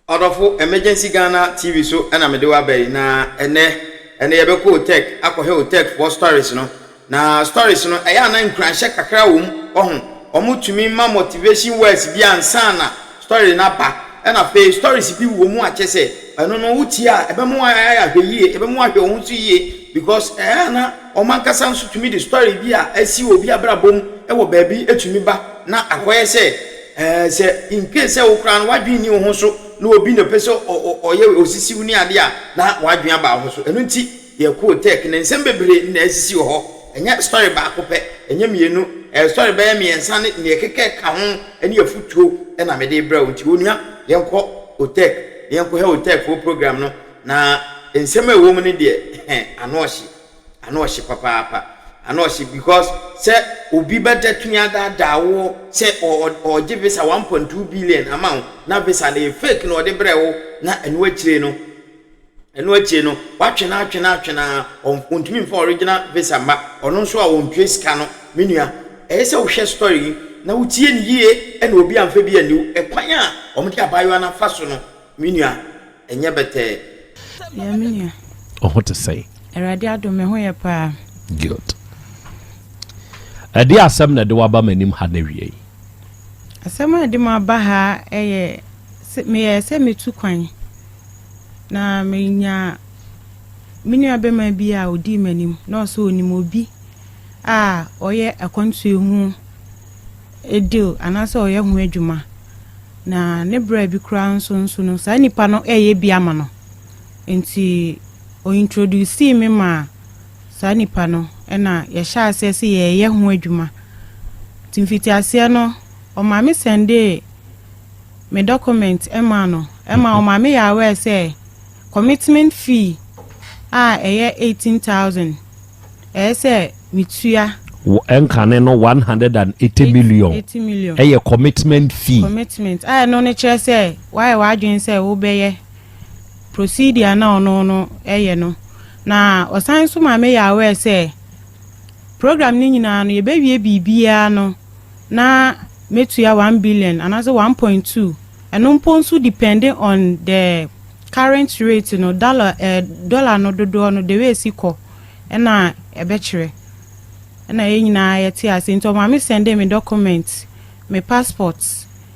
Ɔdɔfo, Emergency Ghana TV so na mede wo aba yi, na ɛnnɛ, ɛnnɛ yɛbɛkɔ Otec akɔhwɛ Otec foɔ stories no. Na stories no, ɛyɛ a na nkuranhyɛ kakra wɔ mu, wahu. Wɔtumi ma motivation words bi ansa na story no aba. Ɛna afei stories bi wɔ mu a kyerɛ sɛ, ɛno no wotie a, ɛbɛma woayɛ ahwɛyie, ɛbɛma woahwɛ wo ho so yie because ɛyɛ a na wɔn ankasa nso tumi de story bi a asi wɔ obi abrabɔ mu wɔ baabi tumi ba na akɔyɛ sɛ Ɛɛ, sɛ in case sɛ wo koraa no w'adwene nni wo ho so na obi na ɔpɛ sɛ ɔyɛ osisi wo ne adeɛ a, na w'adwene aba wo ho so. Ɛno nti yɛkɔɔ Turkey na nsɛm bebree na asisi wɔ hɔ. Ɛnyɛ story baako pɛ, ɛnyɛ mmienu, ɛyɛ story bɛyɛ mmiɛnsa ne deɛ ɛkeka ka ho ne afutuo na mede rebrɛ wo. Nti onua, yɛnkɔ Otec na yɛnkɔhwɛ Otecfoɔ program no na nsɛm a ɛwɔ mu no deɛ, ano ɔhye. Ano ɔhye papaapa. Ano ɔhye because sɛ obi bɛda tumi adaadaa woɔ sɛ ɔɔgye visa 1.2 billion ama wo na visa no yɛ fake na ɔde brɛ wo na ɛno akyire no ɛno akyire no watwe no atwe no atwe no ara ɔntumi mfa original visa mma ɔno nso a ɔntua sika no. Me nua ɛyɛ sɛ wohwɛ story yi na wotie no yie ɛna obi amfa bi anni wo. Ɛkwan a wɔde abaayewa no afa so no me nua ɛnyɛ bɛtɛɛ. Yeah, me nua. Wo ho te sɛn? Awurade adom, me ho yɛ paa. Good. Ɛdeɛ asɛm na ɛde wo aba m'anim ha na awia yi? Asɛm a ɛde m'aba ha yɛ sɛ meyɛɛ sɛ metu kwan na menya me nua bɛma bi a ɔdii m'anim na ɔsɛ ɔnim obi a ɔyɛ akwantuo ho deal anaasɛ ɔyɛ ho adwuma na ne berɛ bi koraa nso nso no saa nipa no ɛyɛ bi ama no. Nti o introducee me maa saa nipa no ɛna yɛhyɛ aseɛ sɛ yɛyɛ ho adwuma. Nti mfitiaseɛ no ɔma me sendee me document ɛma no ɛma ɔma me yɛ aware sɛ commitment fee a ɛyɛ 18,000 ɛyɛ sɛ metua. Ɛnkane no 180 million. 80 million. Ɛyɛ commitment fee. Commitment a ɛno no kyerɛ sɛ wayɛ w'adwene sɛ wobɛyɛ procedure na ɔno no ɛyɛ no. Na ɔsan nso ma me yɛ aware sɛ program no nyinaa no yɛbɛwie biribiara no na mɛtua 1 billion anaasɛ 1.2. Ɛno mpo nso depending on the current rate no, dollar dollar no dodoɔ no, the way esi kɔ ɛna ɛbɛkyerɛ. Ɛna yɛn nyinaa yɛte ase. Nti ɔma me send me document, me passport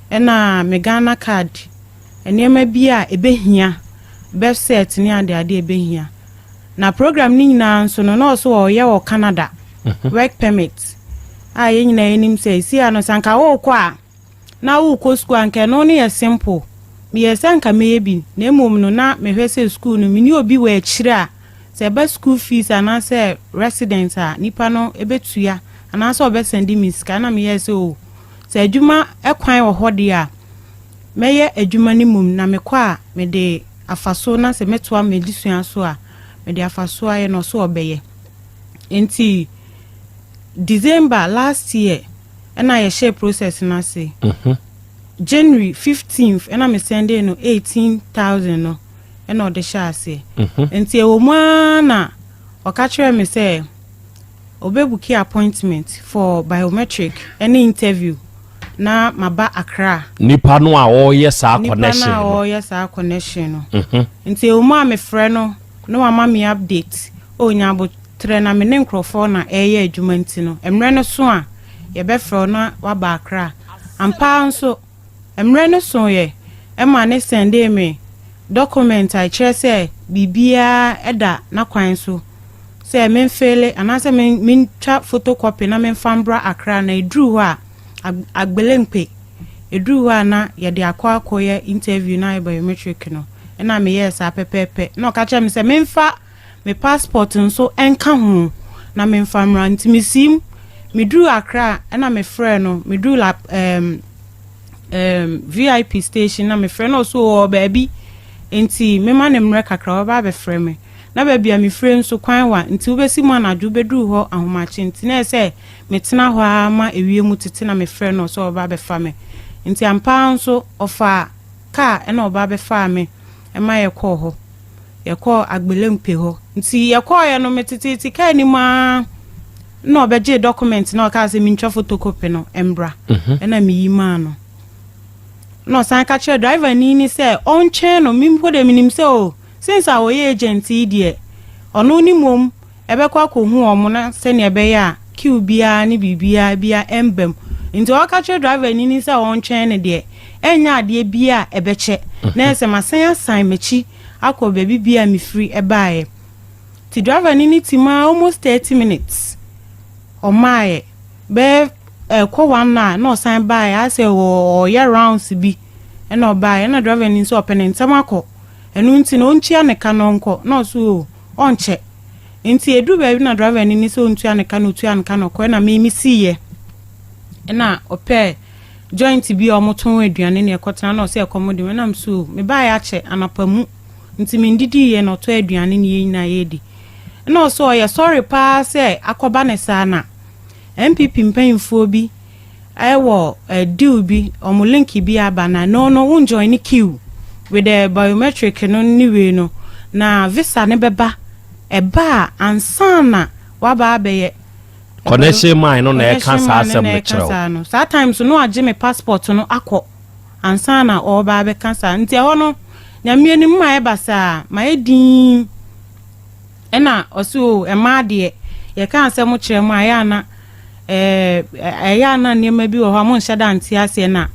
ɛna me Ghana card, nneɛma bi a ɛbɛhia, birth cert ne adeade ɛbɛhia. Na program no nyinaa nso no na ɔso ɔyɛ wɔ Canada work permit a yɛn nyinaa yɛnim sɛ esi a no sɛ anka wɔrekɔ a na wokɔ school anka ɛno no yɛ simple. Meyɛ sɛ anka mɛyɛ bi na mmom no na mehwɛ sɛ school no mene obi wɔ akyire a sɛ ɛbɛ school fees anaasɛ resident a nipa no ɛbɛtua anaasɛ ɔbɛsend me sika. Na meyɛ sɛ o sɛ adwuma ɛkwan wɔ hɔ deɛ a mɛyɛ adwuma no mmom na mekɔ a mede afa so na sɛ mɛtoa m'adesua so a mede afa so ayɛ no ɔso ɔbɛyɛ. Nti December last year ɛna yɛhyɛ process no ase. January 15th ɛna me sende no 18,000 no ɛna ɔde hyɛ aseɛ. Nti ɛwɔ mu ara na ɔka kyerɛ me sɛ ɔbɛbook appointment for biometric ɛne interview na maba Accra. Nipa no a ɔreyɛ saa nipa connection no a no. Ɔreyɛ saa connection no. Nti ɛwɔ mu a mefrɛ no na wama me update o nya abotrɛ na me ne nkurɔfoɔ na ɛreyɛ adwuma nti no mmerɛ no so a yɛbɛfrɛ wo na waba Accra. Ampa nso mmerɛ no so yɛ ɛma ne sendee me document a ɛkyerɛ sɛ biribiara ɛda n'akwan so sɛ memfill anaasɛ mentwa photocopy na memfa mbra Accra na ɛduru hɔ a Agbelemkpe ɛduru hɔ a na yɛde akɔ akɔyɛ interview na ayɛ biometric no. Ɛna meyɛɛ saa pɛpɛɛpɛ na ɔka kyerɛ me sɛ memfa me passport nso ɛnka ho na memfa mmra. Nti mesim meduru Accra ɛna mefrɛ no, meduru la VIP station na mefrɛ no, ɔso wɔ baabi nti mema ne mmerɛ kakra ɔbɛba abɛfrɛ me na baabi a mefrɛ nso kwan wa nti wobɛsi mu anadwo wobɛduru hɔ ahomakye. Nti na ɛsɛ metena hɔ ara ma ewie mu tete na mefrɛ no sɛ ɔba abɛfa me. Nti ampa nso ɔfa kaa ɛna ɔba abɛfaa me ɛma yɛkɔɔ hɔ, yɛkɔɔ Agbelempe hɔ. Nti yɛkɔɔyɛ no metetete kaa anim aa na ɔbɛgye document na ɔkaa sɛ mentwa photocopy no mbra. Ɛna meyi maa no. Na ɔsan ka kyerɛ driver ni ni sɛ ɔnkyɛn no. Mi mpo de, minim sɛ o, since a wɔyɛ agent yi deɛ, ɔno ne mmom ɛbɛkɔ akɔhu ɔmo na sɛnea ɛbɛyɛ a queue biara ne biribiara bia ɛmbam. Nti ɔka kyerɛ driver ni ni sɛ ɔnkyɛn no deɛ, ɛnyɛ adeɛ bi a ɛbɛkyɛ na ɛsɛ masan asan m'akyi akɔ baabi bi a mefiri ɛbaeɛ. Nti driver ni ni ti ma almost 30 minutes, ɔmaayɛ bɛɛ ɛkɔ 1 hour na ɔsan baeɛ, asɛ ɔyɛ rounds bi ɛna ɔbaeɛ. Ɛna driver ni nso ɔpɛ ne ntɛm akɔ, ɛno nti na ɔntua ne ka no ɔnkɔ. Na ɔso o, ɔnkyɛ. Nti eduru baabi na driver ni ni sɛ ɔntua ne ka na ɔtua ne ka na ɔkɔ. Ɛna mímí siiɛ, ɛna ɔpɛ joint bi a ɔmotɔn aduane na ɛkɔtena na ɔsɛ ɛkɔm de. Ɛnam so mebaeɛ akyɛ anapa mu nti mendidi yɛ na ɔtɔ aduane ne yɛn nyinaa yɛdi. Ɛna ɔsɛ ɔyɛ sɔre paa sɛ akɔba ne saa na NPP mpanyinfoɔ bi ɛwɔ ɛ deal bi, ɔmo link bi aba na no won join ne queue with the biometric no ne wei no na visa ne bɛba. Ɛba a, ansa na waba abɛyɛ. Connection man no na ɛka saa asɛm no kyerɛ wo? No, saa time so no agye me passport no akɔ ansa na ɔreba abɛka saa. Nti ɛhɔ no, Nyame anim, ma ɛba saa ma yɛ din. Ɛna ɔse o, ɛmaa deɛ yɛka asɛm kyerɛ mu a, ɛyɛ ana ɛyɛ ana nneɛma bi wɔ hɔ a monhyɛ da nte aseɛ na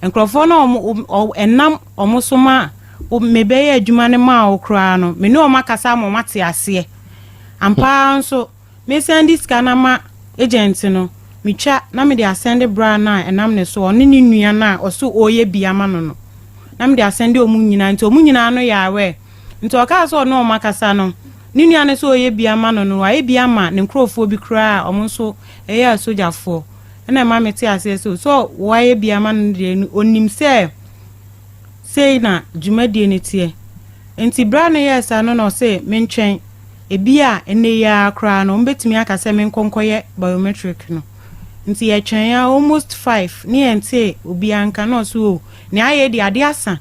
nkurɔfoɔ no a ɔmo ɛnam ɔmo so ma mebɛyɛ adwuma no maa wo koraa no, me ne ɔmo akasa ama ɔmo ate aseɛ ampaa. Nso mesan de sika no ma agent no, metwa na mede asɛnde bra no a ɛnam ne so, ɔne ne nua no a ɔso ɔreyɛ bi ama no, na mede asɛnde ɔmo nyinaa. Nti ɔmo nyinaa no yɛ awɛ. Nti ɔkaa sɛ ɔne ɔmo akasa no, ne nua no sɛ ɔyɛ bi ama no, wayɛ bi ama ne nkurɔfoɔ bi koraa a ɔmo nso ɛyɛ asogyafoɔ. Ɛna ɛma mete aseɛ sɛ so wayɛ bi ama no deɛ no, onim sɛ sei na dwumadie no teɛ. Nti bra no yɛɛ saa no na ɔsɛ mentwɛn ebi a ɛnɛ yi ara koraa no, ɔmbɛtumi aka sɛ menkɔ nkɔyɛ biometric no. Nti yɛtwɛn a almost 5 ne yɛnte obiara nka. Na ɔso o, nea ayɛ de ade asa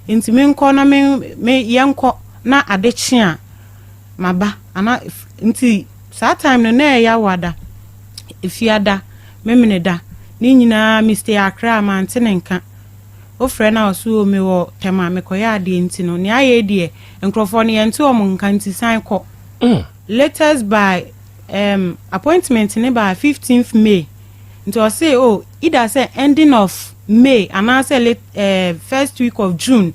nti menkɔ na me yɛnkɔ na ade kye a maba ana. Nti saa time no na ɛyɛ Awada, Efiada, Memeneda ne nyinaa me stay Accra a mante ne nka. Wofrɛ no a, ɔso o, mewɔ tɛm a mekɔyɛ adeɛ. Nti no nea ayɛ deɛ, nkurɔfoɔ no yɛnte wɔn nka nti san kɔ. Latest by appointment ne by 15th May. Nti ɔse o, either sɛ ending of May anaasɛ late first week of June,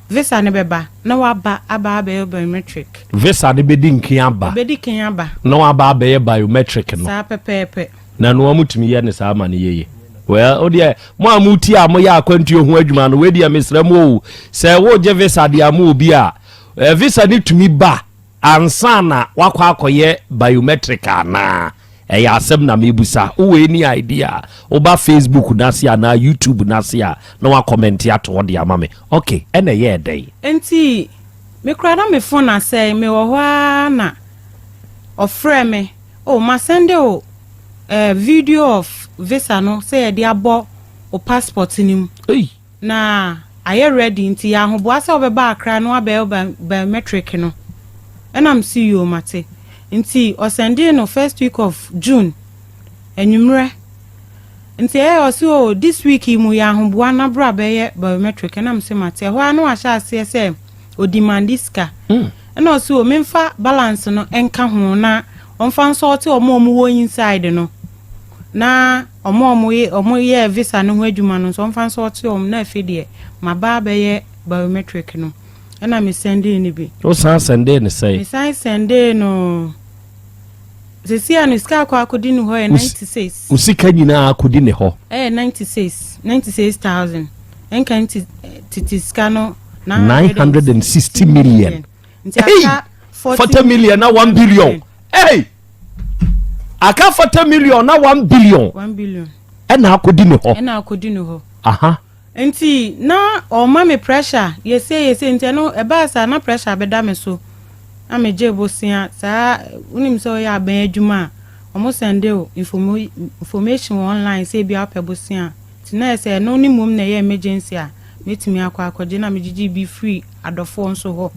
visa ne bɛba na waba aba abɛyɛ biometric. Visa no bɛdi nkan aba. Bɛdi kan aba. Na waba abɛyɛ biometric no. Saa pɛpɛɛpɛ. Na no wɔn yɛ ne saa ma no yɛyɛ well. O deɛ, mo a mo ti a moyɛ akwantuo ho adwuma no, wei deɛ mesrɛ mo o, sɛ wogye visa deɛ ama obi a, visa ne tumi ba ansa na wakɔ akɔyɛ biometric anaa? Ɛyɛ asɛm na mebusa. Wowɔ any idea a, woba Facebook n'ase anaa YouTube n'ase a, na wakɔmmɛnte ato hɔ de ama me. Ok, ɛna ɛyɛ ɛdɛn? Nti mekura na me phone asɛe. Mewɔ hɔ ara na ɔfrɛ me o, ma send o video of visa no sɛ yɛde abɔ o passport no mu. Ei. Na ayɛ ready nti yɛ ahoboa sɛ wobɛba Akra no abɛyɛ biometric no. Ɛna m si yoo, mate. Nti ɔsɛndee no first week of June anwummerɛ. Nti ɛyɛ ɔsi o, this week yi mu yɛ ahoboa na bra bɛyɛ biometric. Ɛna m si mate. Ɛhɔ ara na wahyɛ aseɛ sɛ odimandi sika. Ɛna ɔsi o, memfa balance no nka ho na ɔmfa nso ɔte ɔmo a ɔmo wɔ inside no na ɔmo a ɔmo yɛ visa no ho adwuma no nso, ɔmfa nso ɔte ɔmo. Na afei deɛ maba abɛyɛ biometric no, ɛna me sɛndee no bi. Wosan sɛndee ne sɛe? Mesan sɛndee no sisi a no sika akɔ akɔdi ne hɔ yɛ 96. Wo sika nyinaa akɔdi ne hɔ? Ɛyɛ 96,000 ɛnka. Nti tete sika no. 960 million. Nti Hey! aka 40 million na 1 billion. Hey! Aka 40 million na 1 billion. 1 billion. Ɛna akɔdi ne hɔ. Ɛna akɔdi ne hɔ. Nti na ɔma me pressure yɛse yɛse. Nti ɛno ɛbaa saa na pressure bɛda me so na megye bosea saa. Wonim sɛ ɔyɛ aban adwuma a, ɔmo sɛnde o information wɔ online sɛ ebi apɛ bosea. Nti na ɛsɛ ɛno ne mmom na ɛyɛ emergency a mɛtumi akɔ akɔgye na megyegye bi firi adɔfoɔ nso hɔ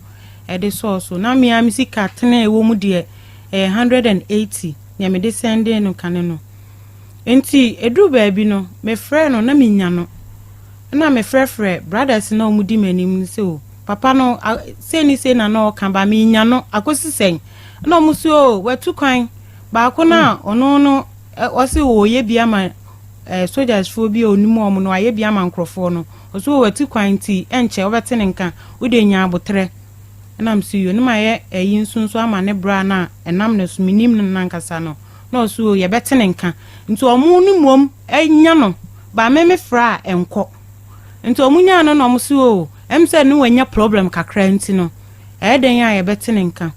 ɛde sɔɔ so. Na mmea me sika tene a ɛwɔ mu deɛ ɛyɛ 180 nea mede sɛnde no kane no. Nti ɛduru baabi no, mefrɛ no na menya no. Ɛna mefrɛfrɛ brothers na ɔmo di m'anim no sɛ, o papa no sei ne sei na na ɔka ba menya no akɔsi sɛn? Ɛna ɔmo so, o watu kwan baako no a ɔno no ɔse ɔyɛ bi ama sojarsfoɔ bi a onim ɔmo no, ayɛ bi ama nkurɔfoɔ no. Ɔso o watu kwan nti ɛnkyɛ wobɛte ne nka, wode nya abotrɛ. Ɛnam so yio ne ma yɛ ɛyi nso ama ne bra no a ɛnam ne so menim no nankasa no, na ɔso o yɛbɛte ne nka. Nti ɔmo no mmom ɛnya no ba me me fra a ɛnkɔ. Nti ɔmo nyaa no na ɔmo so o sɛ ne wanya problem kakra nti no ɛyɛ den a yɛbɛte ne nka.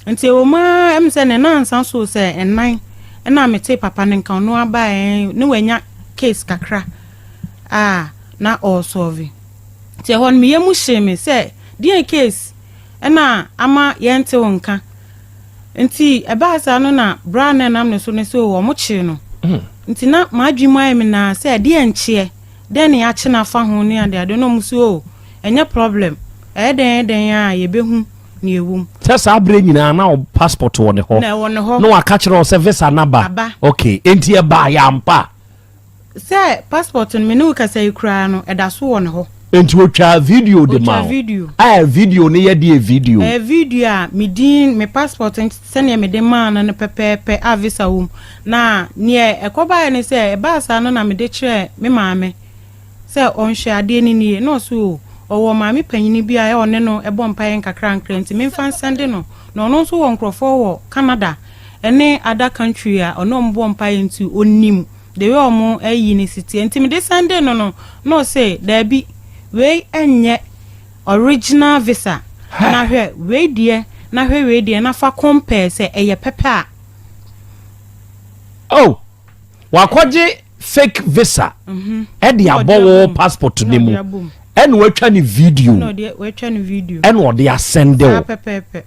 Nti ɛwɔ mu ara sɛ ne nansa so sɛ ɛnan ɛna mete papa ne nka. Ɔno aba ne wanya case kakra a na ɔresolve. Nti ɛhɔ no meyɛ mu hyee me sɛ deɛ case ɛna ama yɛnte wo nka. Nti ɛbaa saa no na bra no ɛnam ne so no sɛ ɔmo kyee no. Nti na m'adwene mu ayɛ me naa sɛ ɛdeɛ nkyeɛ dɛn ne yɛakye no afa ho ne adeade. Na ɔmo so o ɛnyɛ problem, ɛyɛ dɛn dɛn a yɛbɛhu ne ɛwɔ mu. Sɛ saa berɛ nyinaa na wo passport wɔ ne hɔ? Na ɛwɔ ne hɔ. Na waka kyerɛ wo sɛ visa no ba? Aba. Ok, enti ɛbaa yɛ ampa? Sɛ passport no, me ne wo kasa yi koraa no, ɛda so wɔ ne hɔ. Enti otwa video de ma Otwa wo? video. A video no yɛ deɛ video? Ɛyɛ video a me din, me passport sɛnea mede maa no no pɛpɛɛpɛ a visa wɔ mu. Na neɛ ɛkɔbaeɛ ne sɛ ɛbaa saa no na mede kyerɛɛ me maame sɛ ɔnhwɛ adeɛ no nie, na ɔso o ɔwɔ maame panyini bi a ɔne no ɛbɔ mpaeɛ nkakra nkra nti memfa nsɛnde no, na ɔno nso wɔ nkurɔfoɔ wɔ Canada ɛne other country a ɔne ɔmo bɔ mpaeɛ nti ɔnim the way ɔmo ayi ne si tie. Nti mede sɛnde no no na ɔse daabi, wei ɛnyɛ original visa, na hwɛ wei deɛ, na hwɛ wei deɛ, na fa compare sɛ ɛyɛ pɛpɛ a. Oh, wakɔgye fake visa ɛde Na abɔ ɔde wo abom. passport Na ne ɔde mu. abom. Ɛna watwa ne video. Na ɔde watwa ne video. Ɛna ɔde asɛnde saa wo. Pɛpɛɛpɛ.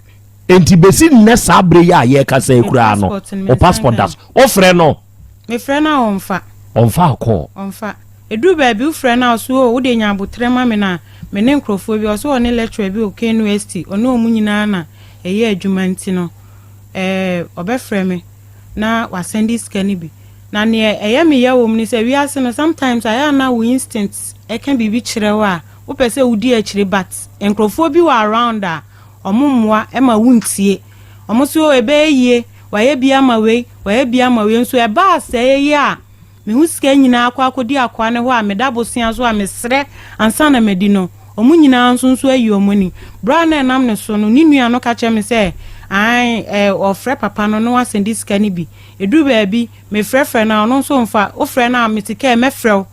Enti bɛsi nnɛ saa berɛ yi a yɛrekasa yi Me koraa no passport no, wo passport me da so, wofrɛ no? Mefrɛ no a ɔmfa. Ɔmfa akɔɔ? Ɔmfa. Ɛduru baabi wofrɛ no a ɔso o wode nya abotrɛ ma me no a me ne nkurɔfoɔ bi ɔso ɔne lecturer bi wɔ KNUST, ɔne ɔmu nyinaa na ɛyɛ adwuma nti no ɔbɛfrɛ me na wasɛnde sika no bi. Na neɛ ɛyɛ me yɛ wɔ mu ne sɛ wiase no sometimes ayɛ ana wo instinct ɛka biribi kyerɛ wo a wopɛ sɛ wodi akyire, but nkurɔfoɔ bi wɔ around a ɔmo mmoa ɛma wontie. Ɔmo so ɛbɛyɛ yie, wayɛ bi ama wei, wayɛ bi ama wei nso. Ɛbaa sɛɛ yi a mehu sika nyinaa akɔ akɔdi akoa ne hɔ a meda bosea so a mesrɛ ansa na madi no, ɔmo nyinaa nso ayi ɔmo ani. Bra na ɛnam ne so no, ne nua no ka kyerɛ me sɛ ae ɔfrɛ papa no na wasɛnde sika no bi. Ɛduru baabi mefrɛfrɛ no a ɔno nso mfa. Wofrɛ no a mete kɛ mɛfrɛ wo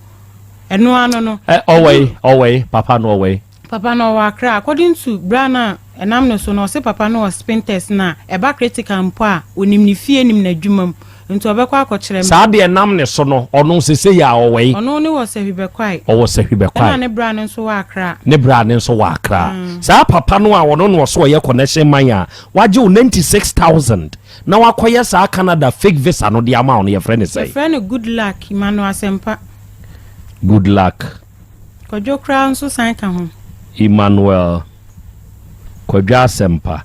ɛno ano no. Ɔwɔ yi ɔwɔ yi papa no ɔwɔ yi? Papa no ɔwɔ Akra. According to bra no a ɛnam ne so no, ɔse papa no wɔ Spintex, na ɛba critical mpo a onim ne fie, nim n'adwuma mu, nti ɔbɛkɔ akɔkyerɛ me. Saa deɛ nam ne so no, ɔno sese yɛ a ɔwɔ yi? Ɔno ne wɔ Sɛhwi Bɛkwae. Ɔwɔ Sɛhwi ɛna Bɛkwae. Ne bra no nso wɔ Akra. Ne bra ne nso wɔ Akra. Saa papa no a ɔno no ɔso ɔyɛ connection man a wagye wo 96,000 na wakɔyɛ saa Canada fake visa no de ama wo no, yɛfrɛ ne sɛ? Yɛfrɛ no Good Luck Emmanuel Asɛmpa. Good Luck. Kwadwo koraa nso san ka ho. Emmanuel Kwadwo Asɛmpa,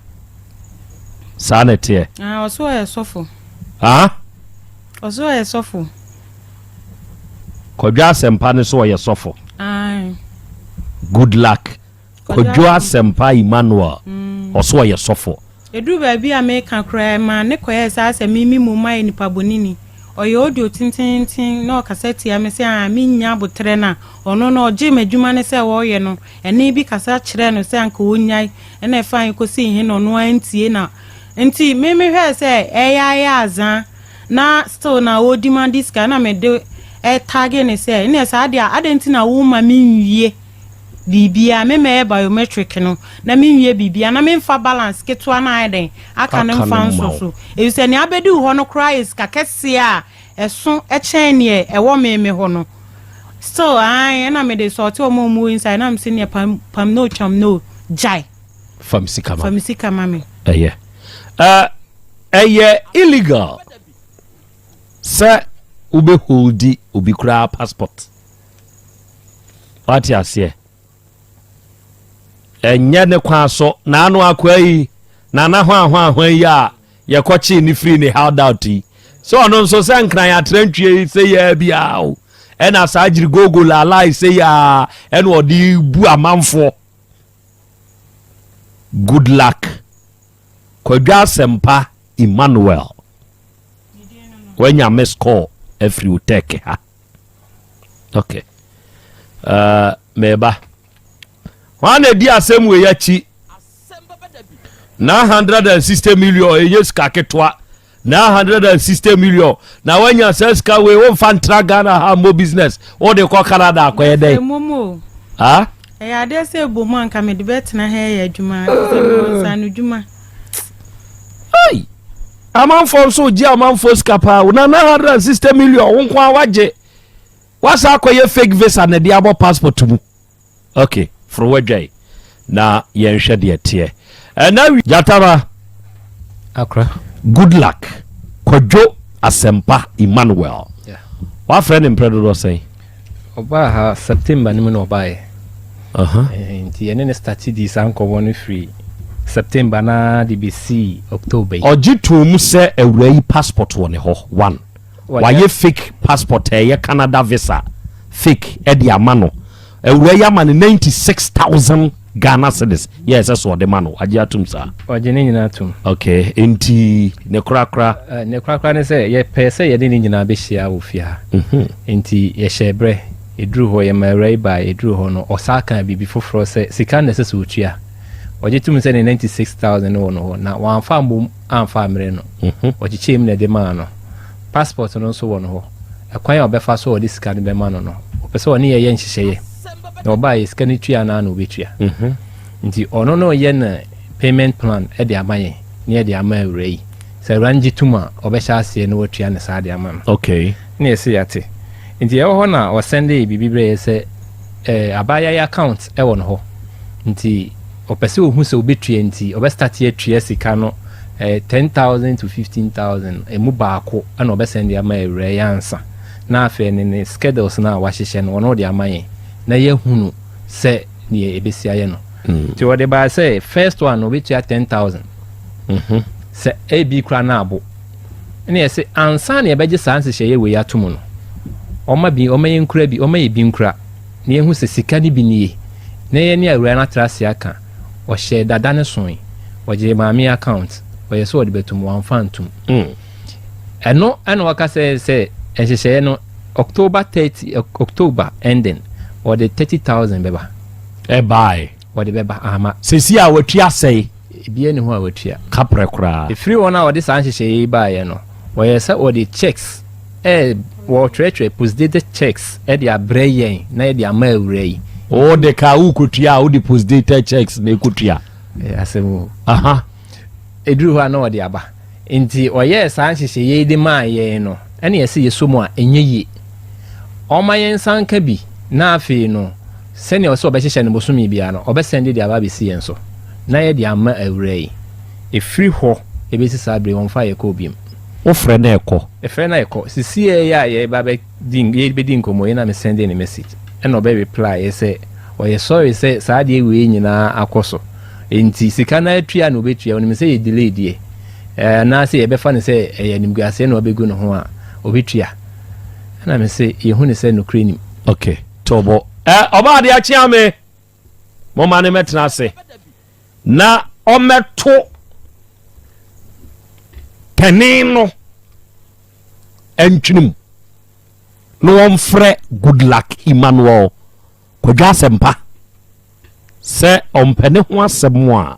saa na ɛteɛ? Ah, ɔso ɔyɛ sɔfo. Ah? Ɔso ɔyɛ sɔfo. Kwadwo Asɛmpa no so ɔyɛ sɔfo? Ae. Good Luck Kwadwo Asɛmpa Emmanuel, ɔso ɔyɛ sɔfo. Ɛduru baabi a meka koraa ma ne kɔyɛ saa sɛ mimi mu ma yɛ nipa bɔnini. Ɔyɛ audio tententen na ɔkasa tia me sɛ a menya abotrɛ no a ɔno no ɔgye m'adwuma ne sɛ wɔreyɛ no. Ɛne bi kasa kyerɛ no sɛ anka ɔnyae ɛna ɛfa kɔsi he na ɔno antie. Na nti memehwɛɛ sɛ ɛyɛ ayɛ azaa na still na ɔdi ma di sika na mede ɛtage ne sɛ ɛne saa deɛ a adɛn nti na woma menwie biribia, memɛyɛ biometric no na menwie biribia na memfa balance ketewa no ayɛ dɛn aka ne Aka mfa ne nso mma wo. So ɛfisɛ nea abɛdi wo hɔ no koraa yɛ sika kɛseɛ a ɛso ɛkyɛn neɛ ɛwɔ me me hɔ no. Still ae ɛna mede sɔɔte ɔma ɔmu inside na mese neɛ pam pam no twam no gyae. Fam sika ma. Fa me sika ma me. Ɛyɛ ɛyɛ illegal sɛ wobɛholdi obi koraa passport, wate aseɛ? Ɛnyɛ ne kwan so. Naano akoa yi nana ho ahoahoa yi a yɛkɔkyee ne firi ne hideout yi sɛ ɔno nso sɛ Nkran atrantwie yi sɛ yɛa biaa o. Ɛna saa gyirigogo laalai sei a ɛna ɔde bu amanfoɔ. Good luck Kwadwo Asɛmpa Emmanuel. Wanya miss call afiri wo tech ha. Okay. Meba. Hwan na edi asɛm wei akyi? 960 million ɛnyɛ sika ketewa. 960 million na wanya saa sika wei, womfa ntra Ghana ha mmɔ business, wode kɔ Canada akɔyɛ dɛn? Ɛmom o. Ha? Ɛyɛ adeɛ sɛ ɛbɔ mu anka mede bɛtena ha yɛ adwuma sɛ mewɔ nsa no dwuma. Ai! Amanfoɔ nso gye amanfoɔ sika paa o. Na 960 million wo nko a wagye, wasa akɔyɛ fake visa na ɛde abɔ passport mu. Ok, foro wadwae na yɛnhwɛ deɛ teɛ ɛna wi gyataba. Akora. Good luck Kwadwo Asɛmpa Emmanuel. Wafrɛ ne mprɛ dodoɔ sɛn? Ɔbaa ha September no mu na ɔbaeɛ. Nti yɛne ne start di saa nkɔmmɔ no firi September na de bɛsii October yi. Ɔgye too mu sɛ awura yi passport wɔ ne hɔ one. Wayɛ fake passport a ɛyɛ Canada visa fake ɛde ama no. Awura yi ama no 96,000 Ghana cedis yɛ ɛsɛ so ɔde ma no. Agye atom saa? Ɔgye ne nyinaa tom. Ok, nti ne korakora? Ne korakora ne sɛ yɛpɛ sɛ yɛde ne nyinaa bɛhyia wɔ fie ha. Nti yɛhyɛ berɛ, ɛduru hɔ yɛma awura yi baa. Ɛduru hɔ no ɔsaa ka biribi foforɔ sɛ sika na ɛsɛ sɛ ɔtua. Ɔgye tom sɛ ne 96,000 no wɔ no hɔ na wamfa mmom amfa ammerɛ no. Ɔkyekyɛɛ mu na ɛde maa no. Passport no nso wɔ no hɔ. Ɛkwan a ɔbɛfa so a ɔde sika no bɛma no no, ɔpɛ sɛ ɔne yɛyɛ nhyehyɛeɛ na ɔbaa yɛ sika no tua anaa na ɔbɛtua. Nti ɔno no ɔyɛ no payment plan de ama yɛn na yɛde ama awura yi. Sɛ awura no gye tom a, ɔbɛhyɛ aseɛ na watua ne saa de ama no. Ne yɛsɛ yɛate. Nti ɛwɔ hɔ na ɔsɛnde biribi brɛ yɛ sɛ abaayewa yi account ɛwɔ no hɔ, nti ɔpɛ sɛ ohu sɛ obɛtua, nti ɔbɛstart atua sika no 10,000 to 15,000 emu baako ɛna ɔbɛsɛnde ama awura yi ansa na afei ne schedules no a wahyehyɛ no ɔno ɔde ama yɛn na yɛhunu sɛ neɛ ɛbɛsi ayɛ no. Nti ɔde baa sɛ first one no obɛtua 10,000. Sɛ ebi kora no abo ɛne yɛsɛ ansa na yɛbɛgye saa nhyehyɛeɛ wei ato mu no, ɔma bi, ɔma yɛn nkura bi, ɔma yɛ bi nkura na yɛhu sɛ sika no bi nie na yɛn ne awura no atena ase aka. Ɔhyɛ dada ne soe, ɔgye maame account, ɔyɛ sɛ ɔde bɛtum, wamfa ntom. Ɛno ɛna wɔka sɛ nhyehyɛeɛ no October 30, October ending, ɔde 30,000 bɛba. Ɛbae? Ɔde bɛba ama. Sɛsi a watua sɛe? Ebia ne ho a watua. Kaprɛ koraa. Ɛfiri wɔn a wɔde saa nhyehyɛeɛ yi baeɛ no, wɔyɛ sɛ wɔde checks wɔtwerɛtwerɛ postdated checks ɛde abrɛ yɛn na yɛde ama awura yi. Wode ka wokɔtua a, wode postdated checks na ɛkɔtua? Asɛm o. Ɛduru hɔ a na wɔde aba. Nti ɔyɛɛ saa nhyehyɛeɛ yi de maa yɛn no, ɛne yɛsɛ yɛsɔ mu a ɛnyɛ yie. Ɔma yɛn nsa nka bi na afei no sɛnea ɔsɛ ɔbɛhyehyɛ no bosome biara no, ɔbɛsɛn de aba abɛsi yɛn so na yɛde ama awura yi. Ɛfiri hɔ ɛbɛsi saa bere, wɔmfa yɛ kɔ biom. Wofrɛ no ɛkɔ? Ɛfrɛ no ɛkɔ. Sisi yɛ a yɛba bɛdi yɛbɛdi nkɔmmɔ yi na mesɛnde ne message ɛna ɔbɛ reply yɛ sɛ ɔyɛ sorry sɛ saa adeɛ wei nyinaa akɔ so, nti sika no atua na ɔbɛtua. Ɔnim sɛ yɛ delay deɛ anaasɛ yɛbɛfa no sɛ ɛyɛ animguaseɛ na ɔbɛgu ne ho a ɔbɛtua. Ɛna me sɛ yɛhu ne sɛ nokorɛ nim. Ok, tɔbɔ ɛ ɔbaa de akyea me, moma ne mɛtena ase na ɔmɛto panin no ntwene mu na wɔmfrɛ Good Luck Emmanuel Kwadwo Asɛmpa sɛ ɔmpɛ ne ho asɛm a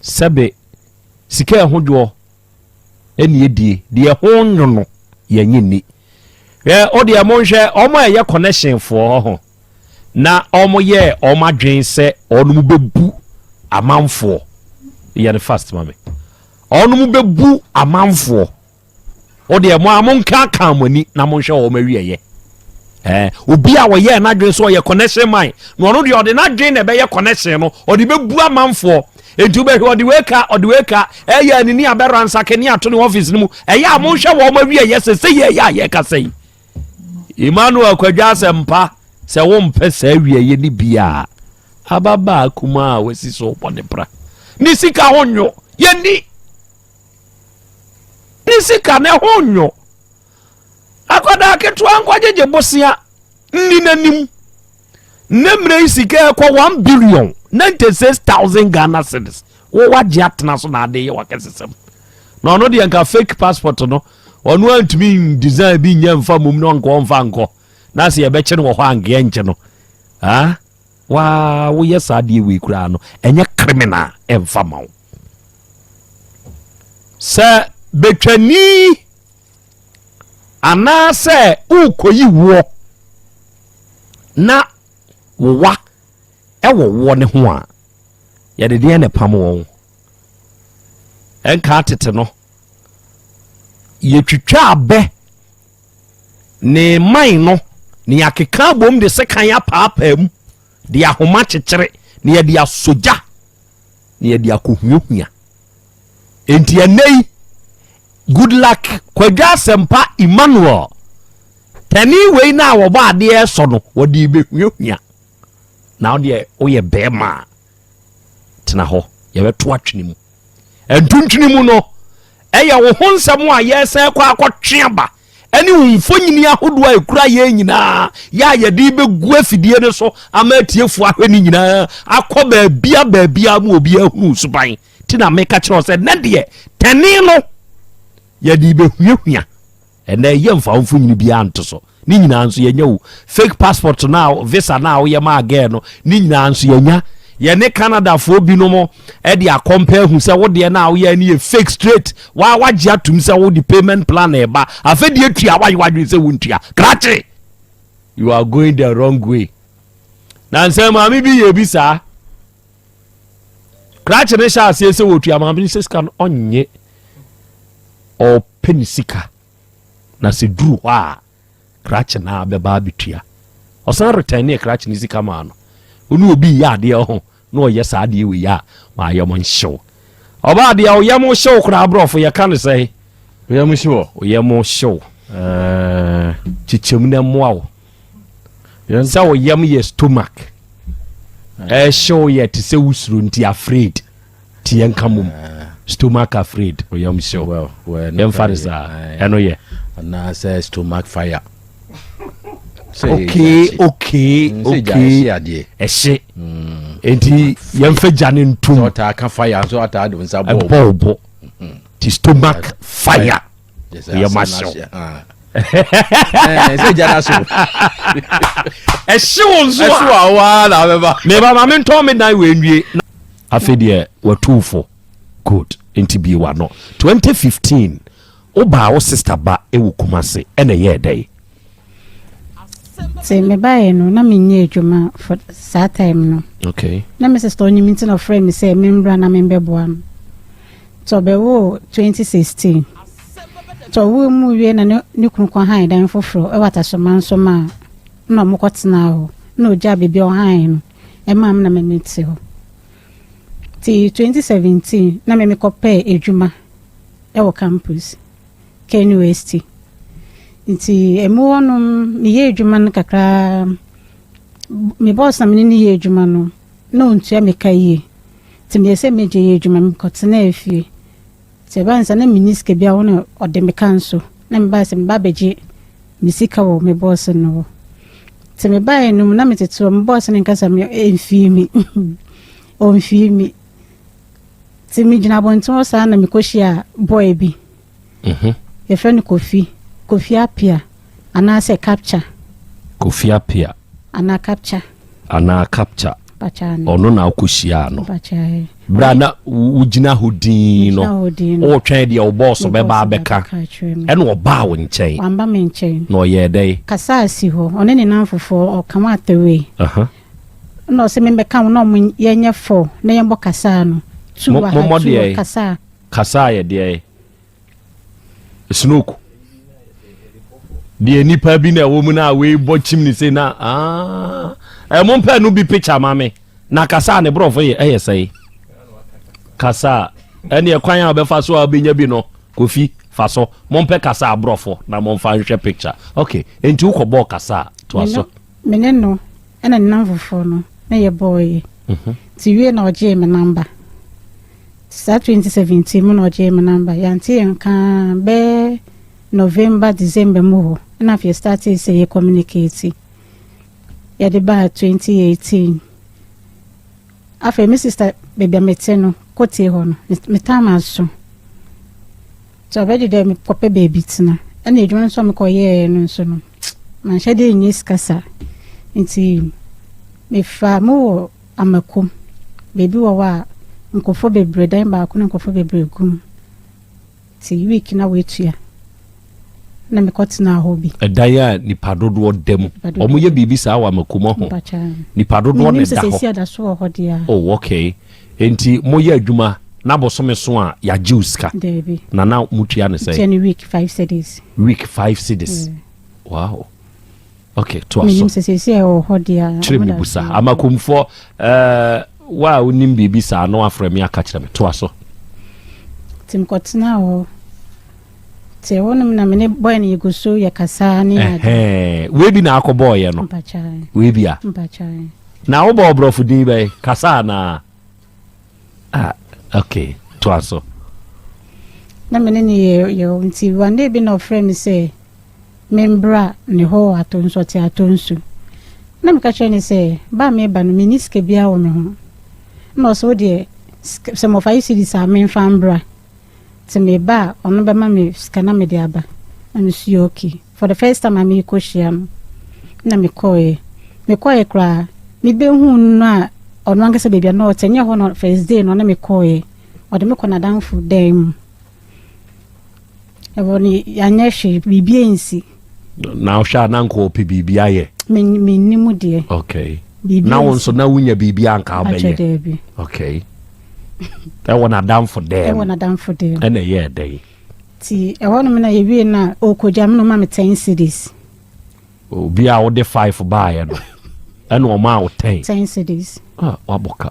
sɛbe sika ɛho dwoɔ ɛne ɛdie deɛ ho nwo no yɛnyɛ nni. Hwɛ, o deɛ monhwɛ ɔmo a ɛyɛ connection foɔ ho na ɔmo yɛ ɔmo adwen sɛ ɔnom bɛbu amanfoɔ. Yɛ no fast ma me. Ɔnom bɛbu amanfoɔ. O deɛ mo a monka ka mo ani na monhwɛ ɔmo awiɛyɛ. Obi a wɔyɛ n'adwen sɛ ɔyɛ connection man na ɔno deɛ ɔde n'adwen na ɛbɛyɛ connection no, ɔde bɛbu amanfoɔ. Enti wobɛhwɛ ɔde wei ka, ɔde wei ka, ɛyɛ anini abɛra nsake ne ato ne office no mu. Ɛyɛ a monhwɛ wɔn awiɛyɛ sɛ yɛ ɛyɛ a yɛkasa yi. Emmanuel Kwadwo Asɛmpa, sɛ wompɛ saa awiɛyɛ no bia, ababaa kuma a wasi so bɔ ne bra ne sika ho nwo yɛni ne sika ne ho nwo. Akwadaa ketewa nkɔgyegye bosea nni n'anim. Nnɛ mmerɛ yi sika ɛkɔ 1 billion 96,000 Ghana cedis. Wo wagye atena so na ade yɛ wakɛsesɛm. Na ɔno deɛ nka fake passport no ɔno antumi design bi nyɛ mfa mum na ɔnkɔ ɔmfa nkɔ. Na sɛ yɛbɛkye no wɔ hɔ a nka yɛnkye no. Ah, waa woyɛ saa adeɛ wei koraa no ɛnyɛ criminal ɛmfa ma wo. Sɛ betwani anaasɛ wokɔyi woɔ na wowa ɛwɔ woɔ ne ho a, yɛde deɛ na ɛpam wɔn. Ɛnka tete no yɛtwitwa abɛ ne man no na yɛakeka abom de sekan apaapaa mu de ahoma kyekyere na yɛde asɔ gya na yɛde akɔhuahua. Enti ɛnɛ yi Good Luck Kwadwo Asɛmpa Emmanuel tani wei no a wɔbɔ adeɛ sɔ no wɔde bɛhuahua. Na wodeɛ woyɛ bɛrima a tena hɔ, yɛbɛto atwene mu. Ntontwene mu no ɛyɛ wo ho nsɛm a yɛsɛn kɔ akɔtwe aba ɛne wo mfonyini ahodoɔ a ɛkura yɛn nyinaa yɛ a yɛde bɛgu afidie no so ama atiefoɔ ahwɛ no nyinaa akɔ baabia baabia mu obi ahunu suban. Ti na meka kyerɛ wo sɛ nɛ deɛ tɛne no yɛde bɛhuahua. Ɛnɛ yɛ mfa wo mfonyini biara nto so. Ne nyinaa nso yɛnya wo fake passport na visa na woyɛ maa girl no, ne nyinaa nso yɛnya. Yɛne Canadafoɔ binom ɛde akɔmpɛ ahu sɛ wodeɛ no a woyɛ no yɛ fake straight. Waa wagye atum sɛ wode payment plan ɛba afɛ deɛ tua wayɛ wadwene sɛ wontua krakye. You are going the wrong way. Na nsɛ maame bi yɛ bi saa krakye ne hyɛ aseɛ sɛ wɔtua maame no sɛ sika no ɔnyɛ ɔpɛ ne sika na sɛ duru hɔ a krakye na bɛba abɛtua. Ɔsan return ne krakye ne sika maa no. Ɔne obi yɛ adeɛ ho na ɔyɛ saa adeɛ wei a maayɛ mo nhyew. Ɔbaa deɛ ɔyɛ mo hyew koraa aborɔfo yɛka no sɛ Oyɛ mo hyew. Ɔyɛ mo hyew kyekyɛm na mmoa wo sɛ ɔyam yɛ stomach ɛhyew yɛ te sɛ wosuro nti afraid ti yɛnka mom stomach afraid ɔyam hyew. Yɛmfa no saa ɛno yɛ anaasɛ stomach fire. Okay, ɛhye nti yɛmfa gya ne ntom. Ɔtaa ka fire nso ɔtaa de nsa bɔ ɛbɔ wo bo ti stomach fire yɛ ma hyew. Sɛ gya na so ɛhye wo nso ɛhye a a waa na abɛba. Meba ma mentɔn me dan wɔ nwie. Afei deɛ watuufo good nti bie wano. 2015 wobaa wo sister ba ɛwɔ Kumase ɛna ɛyɛɛ dɛn? Nti mebaeɛ no na menyɛ adwuma for saa time no. Na me sister ɔnyim nti na ɔfrɛ me sɛ membra na membɛboa no. Nti ɔbɛwoo 2016. Nti ɔwoo mu wie na ne kunu kɔhan dan foforɔ ɛwɔ Atasoma nso ma a na ɔmo kɔtenaa hɔ na ogyaa baabi a ɔhan no ɛmaa me na me mete hɔ. Nti 2017 na me mekɔpɛɛ adwuma ɛwɔ campus KNUST. Nti ɛmu hɔnom meyɛ adwuma no kakraa, me boss na mene ne yɛ adwuma no na ɔntua me ka yie nti meyɛ sɛ megye yɛ adwuma mekɔtenaa fie. Nti ɛbaa ne sɛ na menni sika bi a wo na ɔde me ka nso na mebaa sɛ meba abɛgye me sika wɔ me boss no hɔ. Nti mebaeɛ no mu na metete hɔ, me boss no nkasa me ɛmfii me ɔmfii me. Nti megyina abɔnten hɔ saa na mekɔhyia boy bi. Yɛfrɛ no Kofi, Kofi Apia anaasɛ Capture. Kofi Apia. Anaa Capture. Anaa Capture. Pakya no. Ɔno na wokɔhyiaa no. Pakya. Berɛ a na wogyina hɔ din no Megyina hɔ din no. wotwɛn deɛ wo boss Me bɛba boss abɛka bɛka akyerɛ me. Ɛna ɔbaa wo nkyɛn? Wamba me nkyɛn. Na ɔyɛɛ dɛn? Kasa si hɔ, ɔne ne namfofoɔ ɔka wɔn atawei. Na ɔsɛ membɛka wo na ɔmo yɛnyɛ fɔ na yɛmbɔ kasa no tu wɔ ha mommɔ tu wɔ deɛ? Kasa. Kasa yɛ deɛ snook deɛ nipa bi na ɛwɔ mu na wei bɔ kyim ne se na ah ɛ mompɛ no bi picture ma me na kasa ne borɔfo yɛ ɛyɛ sɛe kasa ɛne ɛkwan a wobɛfa so a wobɛnya bi no. Kofi fa so mompɛ kasa aborɔfo na momfa nhwɛ picture. Okay, enti wokɔbɔɔ kasa a toa so. Me ne no ɛna ne namfofoɔ no na yɛbɔɔyɛ. Nti wie na ɔgyee me number saa 2017 mu na ɔgyee me number. Yɛante yɛn kaa bɛɛ November, December mu hɔ. Ɛna afei startee sɛ yɛ communicate. Yɛde baa 2018. Afei me sister baabi a mete no, Kotie hɔ no, me time aso. Nti ɔbɛgye dɛ mekɔpɛ baabi tena. Ɛna adwuma nso a mekɔyɛɛ no nso no, manhyɛ dɛ nyɛ sika saa. Nti mefaa mu wɔ Amakom. Baabi wɔ hɔ a nkurɔfoɔ bebree, dan baako na nkurɔfoɔ bebree gu mu. Nti week na woatua na mekɔtenaa hɔ bi. Ɛdan a nipa dodoɔ da mu. Wɔn yɛ biribi saa wɔ Amakom ho. Nipa dodoɔ na ɛda hɔ. Menim sɛ da so wɔ hɔ deɛ a. Oh okay. Nti moyɛ adwuma na bosome so a yɛagye wo sika. Daabi. Na na motua ne sɛn? Tua ne week 5 cedis. Week 5 cedis. Yeah. Wow. Ok, toa so. Menim sɛ seesei ɛwɔ hɔ deɛ a. Kyerɛ me busa. Amakomfoɔ, ɛɛ, wo a wonim biribi saa na wafrɛ me aka kyerɛ me. Toa so. Nti mekɔtenaa hɔ. Nti ɛhɔ nom na me ne boy no yɛgu so yɛkasa ne ade. Ɛhɛn, wei bi na akɔbɔɔyɛ no? Mpakyae. Wei bi a? Mpakyae. Na wobɔ ɔborɔfo din bɛn? Kasa anaa? Ah, ok, toa so. Na me ne no yɛ yɛ nti one day bi na ɔfrɛ me sɛ Membra ne hɔ wɔ Atonsu, ɔte Atonsu. Na meka kyerɛɛ no sɛ, ba a mereba no, menni sika biara wɔ me ho. Ɛna ɔse, wo deɛ, sɛ mewɔ 5 cedis a, memfa mbra. Nti meba a, ɔno bɛma me sika na mede aba. Na mese, okay. For the first time a merekɔhyia no, na mekɔeɛ. Mekɔeɛ koraa, mebɛhuu no a, ɔno ankasa baabi a na ɔte, ɛnyɛ hɔ na first day no ɔne me kɔeɛ. Ɔde me kɔ n'adamfo dan mu. Ɛwɔ no yɛanyɛ hwee, biribi ansi. Na wohwɛ a na nka ɔpɛ biribi ayɛ? Menni mu deɛ. Okay. Biribi na wo nso na wonya biribi a nka wobɛyɛ? Daabi. Okay. Ɛwɔ n'adamfo dɛm. Ɛwɔ n'adamfo dɛm. Ɛna ɛyɛɛ dɛn? Ti ɛhɔ nom na yɛwie no a ɔkɔgya me na ɔma me 10 cedis. Obi a wode 5 baeɛ no ɛna ɔmaa wo 10. 10 cedis. Ah, wabɔ ka.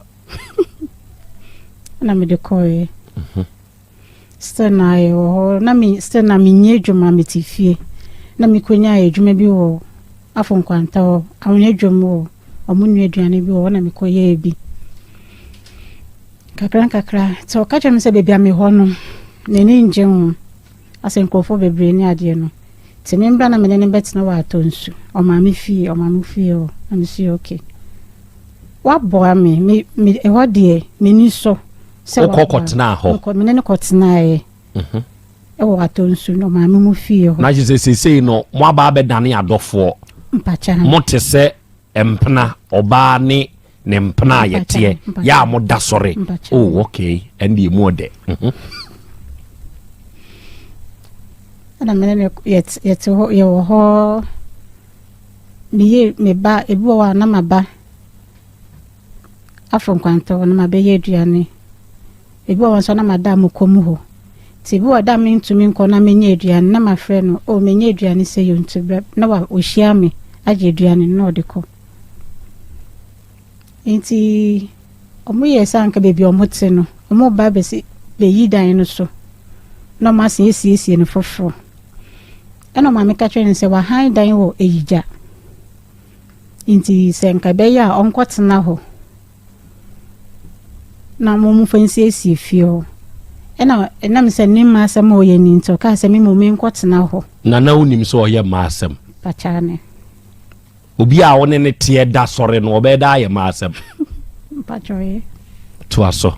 Ɛna mede kɔeɛ. Still na yɛwɔ hɔ na me still na menyɛ adwuma mete fie na mekɔnyaa adwuma bi wɔ Afo Nkwanta hɔ Ahonya dwom wɔ ɔmo nua aduane bi wɔ hɔ na mekɔyɛɛ bi kakra nkakra nti ɔka kyerɛ me sɛ baabi a mehɔ no n'ani ngye ho asɛ nkurɔfoɔ bebree ne adeɛ no nti membra na mene no bɛtena wɔ atɔ nsu ɔmaame fie ɔmaame fie hɔ na mesi okay waboa me me me ɛhɔ deɛ m'ani sɔ Sɛ Wokɔ kɔtenaa hɔ? Mekɔ, me ne no kɔtenaeɛ mhm. ɛwɔ Atonsu no maame mu fie hɔ. Na kyerɛ sɛ seesei no mo aba abɛdane adɔfoɔ. Mpakyɛ. Mote sɛ mpena ɔbaa ne ne mpena a yɛteɛ yɛ a moda sɔre. Oh okay, ɛnde emu ɔdɛ. Mhm. Ɛna me ne no yɛte hɔ yɛwɔ hɔ meyɛ me ba ebi wɔ hɔ a na maba. Afro nkwanta hɔ na mabɛyɛ aduane. Ebi wɔ hɔ nso a na mada mo kɔn mu hɔ. Nti ebi wɔ hɔ da a mentumi nkɔ na menyɛ aduane na mafrɛ no, oh menyɛ aduane sɛ yɛ nti brɛ na wa ɔhyia me agye aduane no na ɔde kɔ. Nti ɔmo yɛɛ sɛ anka baabi a ɔmo te no, ɔmo ba bɛsi bɛyi dan no so na ɔmo asan asiesie no foforɔ. Ɛna ɔmaame ka kyerɛ no sɛ wahan dan wɔ Ayigya. Nti sɛ nka ɛbɛyɛ a ɔnkɔtena hɔ na wɔmfa nsiesie fie hɔ. Ɛna ɛnam sɛ ne mma asɛm a ɔyɛ ni nti ɔkaa sɛ me mmom menkɔtena hɔ. Na na wonim sɛ ɔyɛ mma asɛm? Pakyaa ne. Obi a wo ne ne teɛ da sɔre no ɔbɛyɛ dɛ ayɛ mma asɛm? Mpakyɛ ɔyɛ. Toa so.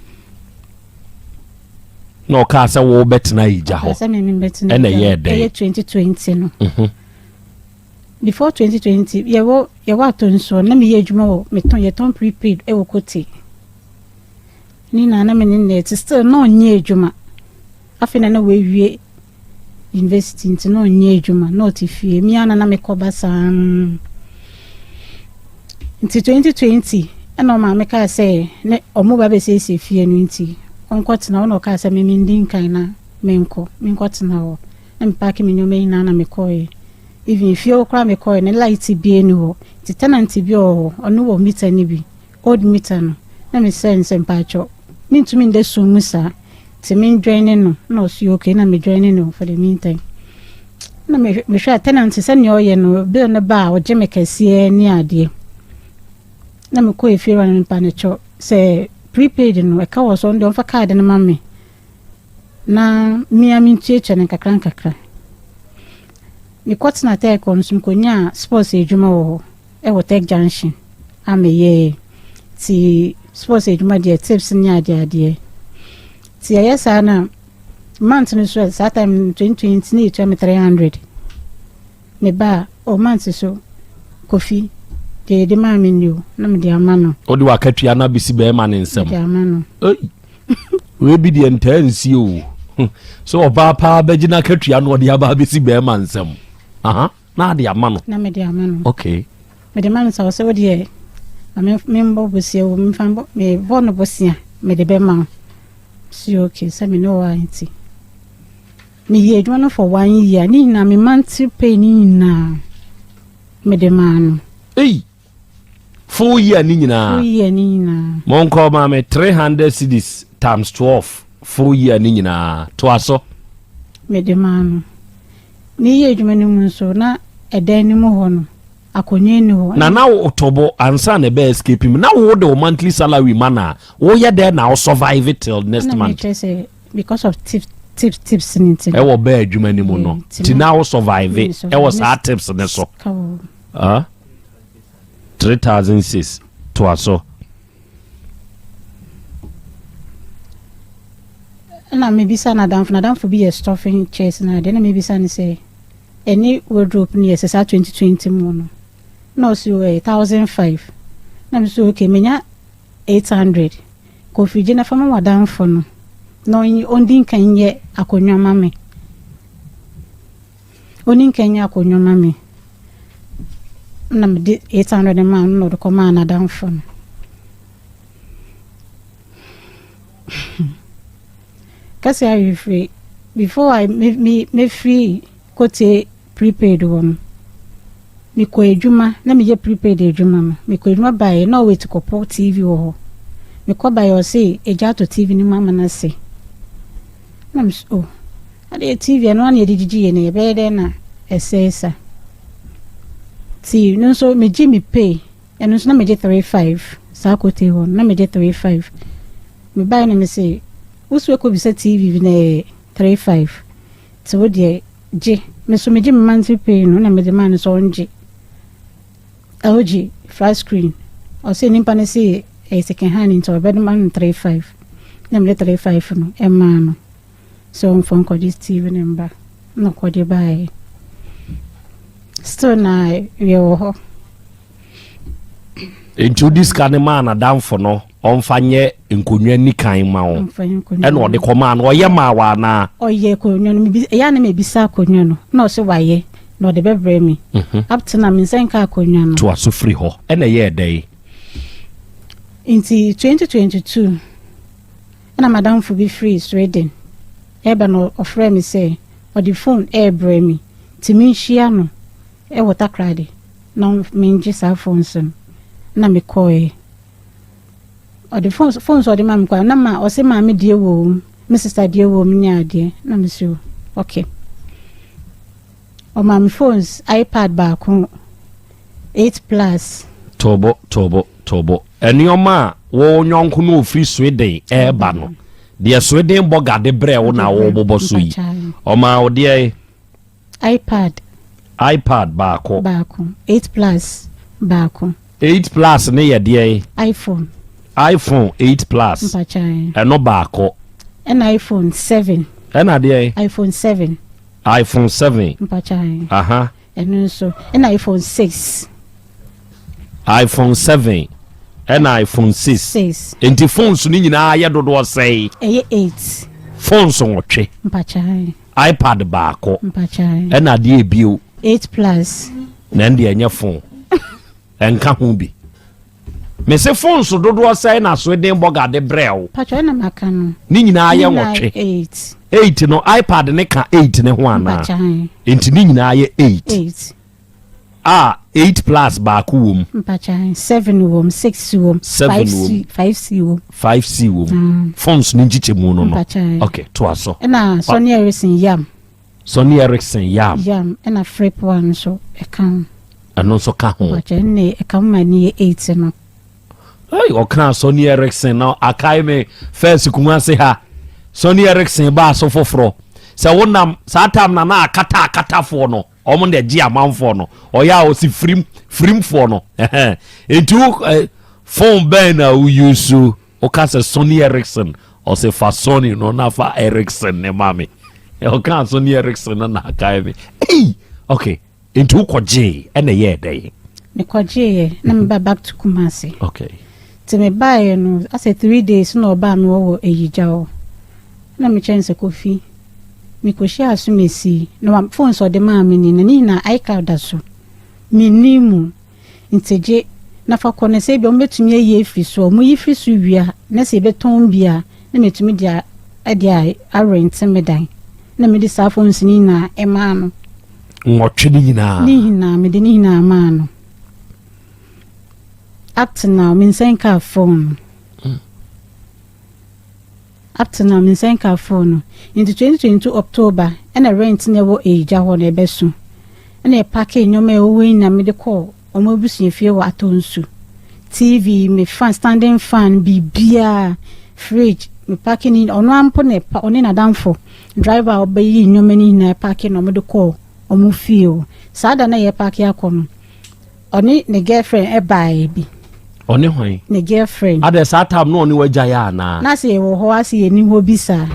Na ɔkaa sɛ wobɛtena ayigya hɔ. Ɔkaa sɛ me membɛtena Ɛna ayigya ɛyɛɛ hɔ. dɛn? Ɛyɛ 2020 no. Mhm. Before 2020 yɛwɔ yɛwɔ atɔ nsuo na meyɛ adwuma wɔ metɔn yɛtɔn prepaid ɛwɔ Kote ne nyinaa na me ne nna ɛte still na ɔnyɛ adwuma afei na na wawie university nti na ɔnyɛ adwuma na ɔte fie me ara na na mekɔ ba saa nti 2020 ɛna ɔmaame kaa sɛ ne ɔmo ba bɛsiesie fie no nti ɔnkɔtena hɔ na ɔkaa sɛ me mendi nkan na menkɔ menkɔtena hɔ na mepaake me nneɛma nyinaa na mekɔe. Even fie hɔ koraa mekɔe no light biara nni hɔ. Nti tenant bi wɔ hɔ, ɔno wɔ meter no bi, old meter no. Na mesrɛɛ no sɛ mpakyɛw mentumi nda sum mu saa nti me joine no. Na ɔse okay na me joine no for the meantime. Na mehwɛ a tenant sɛnea ɔyɛ no bill no ba a ɔgye me kɛseɛ ne adeɛ. Na mekɔɔ efie hɔ no mepa no kyɛw sɛ prepaid no ɛka wɔ so ɔno deɛ ɔmfa card no ma me. Na me ara mentuatua no nkakrankakra. Mekɔtena Tech hɔ nso, mekɔnyaa sports adwuma wɔ hɔ, ɛwɔ Tech Junction a meyɛɛ. Nti sports adwuma deɛ, tips ne adeadeɛ. Nti ɛyɛ saa na month no so, saa time 2020 ne yɛtua me 300. Meba a, o, month so Kofi deɛ, yɛde maa me ni o, na mede ama no. Wode wakatua no abɛsi bɛrima ne nsɛm? Mede ama no. Ei, wei bi deɛ ntaa nsie o, sɛ ɔbaa paa bɛgye no akatua no, ɔde aba abɛsi bɛrima nsɛm. Aha, na ade ama no. Na mede ama no. Mede ma no sɛ ɔsɛ wodeɛ ma membɔ bosia wo, memfa mebɔ no bosia, mede bɛma wo. Si okay, sɛ me ne wɔ a, nti meyɛ adwuma no for one year ne nyinaa, me monthly pay ne nyinaa mede maa no. Ei, full year ne nyinaa? Full year ne nyinaa. Monkɔ ma me 300 cedis times 12, full year ne nyinaa. Toa so. Mede maa no. Meyɛ adwuma no mu nso na ɛdan no mu hɔ no, akonnwa ni hɔ. Na wotɔbɔ ansa na ɛbɛ escape mu, na wo de wo monthly salary ma na woyɛ dɛn na wo survive till next na month? Mekyerɛ sɛ because of tips, tips, tips ne nti. Ɛwɔ bɛɛ adwuma no mu no. Nti nti na wo survive Me survive. ɛwɔ saa tips ne so. Ka wɔ. Ah? 3006. Toa so. Ɛna mebisa n'adamfo bi yɛ stuffing chairs na adeɛ, na mebisa no sɛ ɛne wardrobe no yɛ sɛ saa 2020 mu no, na ɔsi ɛyɛ 1500. Na me so okay, menya 800, Kofi gye na fama w'adamfo no na ɔndi nkan nyɛ akonnwa ma me, ɔndi nkan nyɛ akonnwa ma me. Na mede 800 maa no na ɔde kɔmaa n'adamfo no. Kɛsɛ ayɛfiri before I me me mefiri kote prepaid hɔ no, mekɔ adwuma na meyɛ prepaid adwuma no. Mekɔ adwuma baeɛ na ɔwɔ etikɔpɔ TV wɔ hɔ. Mekɔ baeɛ, ɔse egya atɔ TV no mu ama no ase. Na me so, oh, adeɛ TV ɛno ana yɛde gyigyi yɛ no, yɛbɛyɛ dɛn na ɛsɛe sa? Nti no nso megye me pay, ɛno nso na megye 3,500. Saa kote hɔ no na megye 3,500. Mebaeɛ na mese woso ekɔbisa TV bi na ɛyɛ 3,500, nti wo deɛ gye. Me so megye me monthly pay no na mede maa no sɛ ɔngye LG flat screen. Ɔsɛ nipa no sɛ ɛyɛ second hand nti ɔbɛde ma no 3,500, na mede 3,500 no ɛmaa no sɛ ɔmfa nkɔgye TV no mba. Na ɔkɔgye baeɛ, still na yɛwɔ hɔ. Nti wodi sika no maa n'adamfo no ɔmfa nyɛ nkonnwa ni kan ma wo? Ɔmfa nyɛ nkonnwa. Ɛna ɔde kɔmaa no, ɔyɛ maa wɔ anaa? Ɔyɛ akonnwa no. Ɛyɛ a na mebisa akonnwa no na ɔsɛ wayɛ na ɔde bɛbrɛ me. Up to na me nsa nka akonnwa no. Toa so firi hɔ, ɛna ɛyɛɛ dɛn? Nti 2022 ɛna madamfo bi firi Sweden ɛba no, ɔfrɛ me sɛ ɔde phone ɛɛbrɛ me, nti menhyia no ɛwɔ Takoradi na mengye saa phone so no. Na mekɔɛ, ɔde phone so ɔde ma me kɔ na ma ɔsɛ maame deɛ wɔ mu, me sister deɛ wɔ mu ne adeɛ. Na me so okay, ɔma me phones, iPad baako, 8 Plus. Tobo, tobo, tobo. Nneɛma a wo nyɔnko no ofiri Sweden ɛɛba no deɛ, Sweden bɔga de brɛ wo na wɔbobɔ so yi. Mpakyae. Ɔma wo deɛ? iPad. iPad baako. Baako, 8 Plus baako. 8 Plus ne yɛ deɛ? iPhone. iPhone 8 Plus. Mpakyae. Ɛno baako. Ɛna iPhone 7. Ɛna deɛ? iPhone 7. iPhone 7. Mpakyae. Aha. Ɛno nso, ɛna iPhone 6. iPhone 7 ɛna iPhone 6. 6. Nti phones no nyinaa yɛ dodoɔ sɛe? Ɛyɛ 8. Phones 8. Mpakyae. iPad baako. Mpakyae. Ɛna adeɛ ebio? 8 Plus. Na ɛn deɛ ɛnyɛ phone, ɛnka ho bi. Mese phones dodoɔ sɛe na Sweden bɔga de brɛ wo? Mpakyae, ɛna maka no. Ne nyinaa yɛ Ne nyinaa 8. 8. 8 no, iPad ne ka 8 ne ho anaa? Mpakyae. Nti ne nyinaa yɛ 8. 8. A 8 Plus baako wɔ mu. Mpakyae, 7 wɔ mu, 6 wɔ mu. 7 wɔ mu. 5C, 5C wɔ mu. 5C wɔ mu. Phones no nkyekyɛmu no. Mpakyae. Ok, toa so. Ɛna Sony Ericsson yam. Sony Ericsson yam. Yam, ɛna flip one nso ɛka ho. Ɛno nso ka ho. Mpakyae, ɛne ɛka ho ma ne yɛ 8 no. Hey, ɔka Sony Ericsson na akae me first Kumase ha, Sony Ericsson baa so foforɔ sɛ wonam saa tam na akata akatafoɔ no. Ɔmo na ɛgye amanfoɔ no. Ɔyɛ a ɔsi firim firimfoɔ no. Nti wo phone bɛn na wo use? Woka sɛ Sony Ericsson, ɔsɛ fa Sony no na fa Ericsson ne ma me. Ɔka Sony Ericsson no na akae me. Ei, okay, nti wokɔgyee ɛna ɛyɛɛ dɛn? Mekɔgyeeɛ na meba back to Kumase. Nti mebaeɛ no, asɛ 3 days na ɔbaa me wɔ Ayigya hɔ na mekyɛn sɛ Kofi mekɔhyia aso mesi na phone sɛ ɔde maa me ni na ne nyinaa iCloud da so, menni mu, nti gye na fa kɔ no sɛ ebia ɔmbɛtumi ayi afiri so. Ɔmo yi firi so wie a, na sɛ yɛbɛtɔn bi a, na metumi de ɛde a arent me dan na mede saa phones no nyinaa ɛmaa no. Nwɔtwe no nyinaa? Ne nyinaa, mede ne nyinaa maa no. Up to now me nsa nka phone no. Up to now me nsa nka phone no. Nti 2022 October ɛna rent na ɛwɔ Eyigya hɔ na ɛbɛso, ɛna ɛpack nneɛma a ɛwɔ hɔ nyinaa mede kɔɔ ɔmo abusua fie wɔ Atɔnsu. TV, me fan, standing fan, biribiaa, fridge, me pack ne ɔno ampo na ɛpa ɔne n'adamfo driver a ɔbɛyi nneɛma no nyinaa pack na ɔmo de kɔɔ ɔmo fie o. Saa da na yɛ pack akɔ no, ɔne ne girlfriend ɛbaeɛ bi. Ɔne hwan? Ne girlfriend. Adɛ saa tam na ɔne wagya yɛ anaa? Na sɛ yɛwɔ hɔ ase yɛni hɔ bi saa,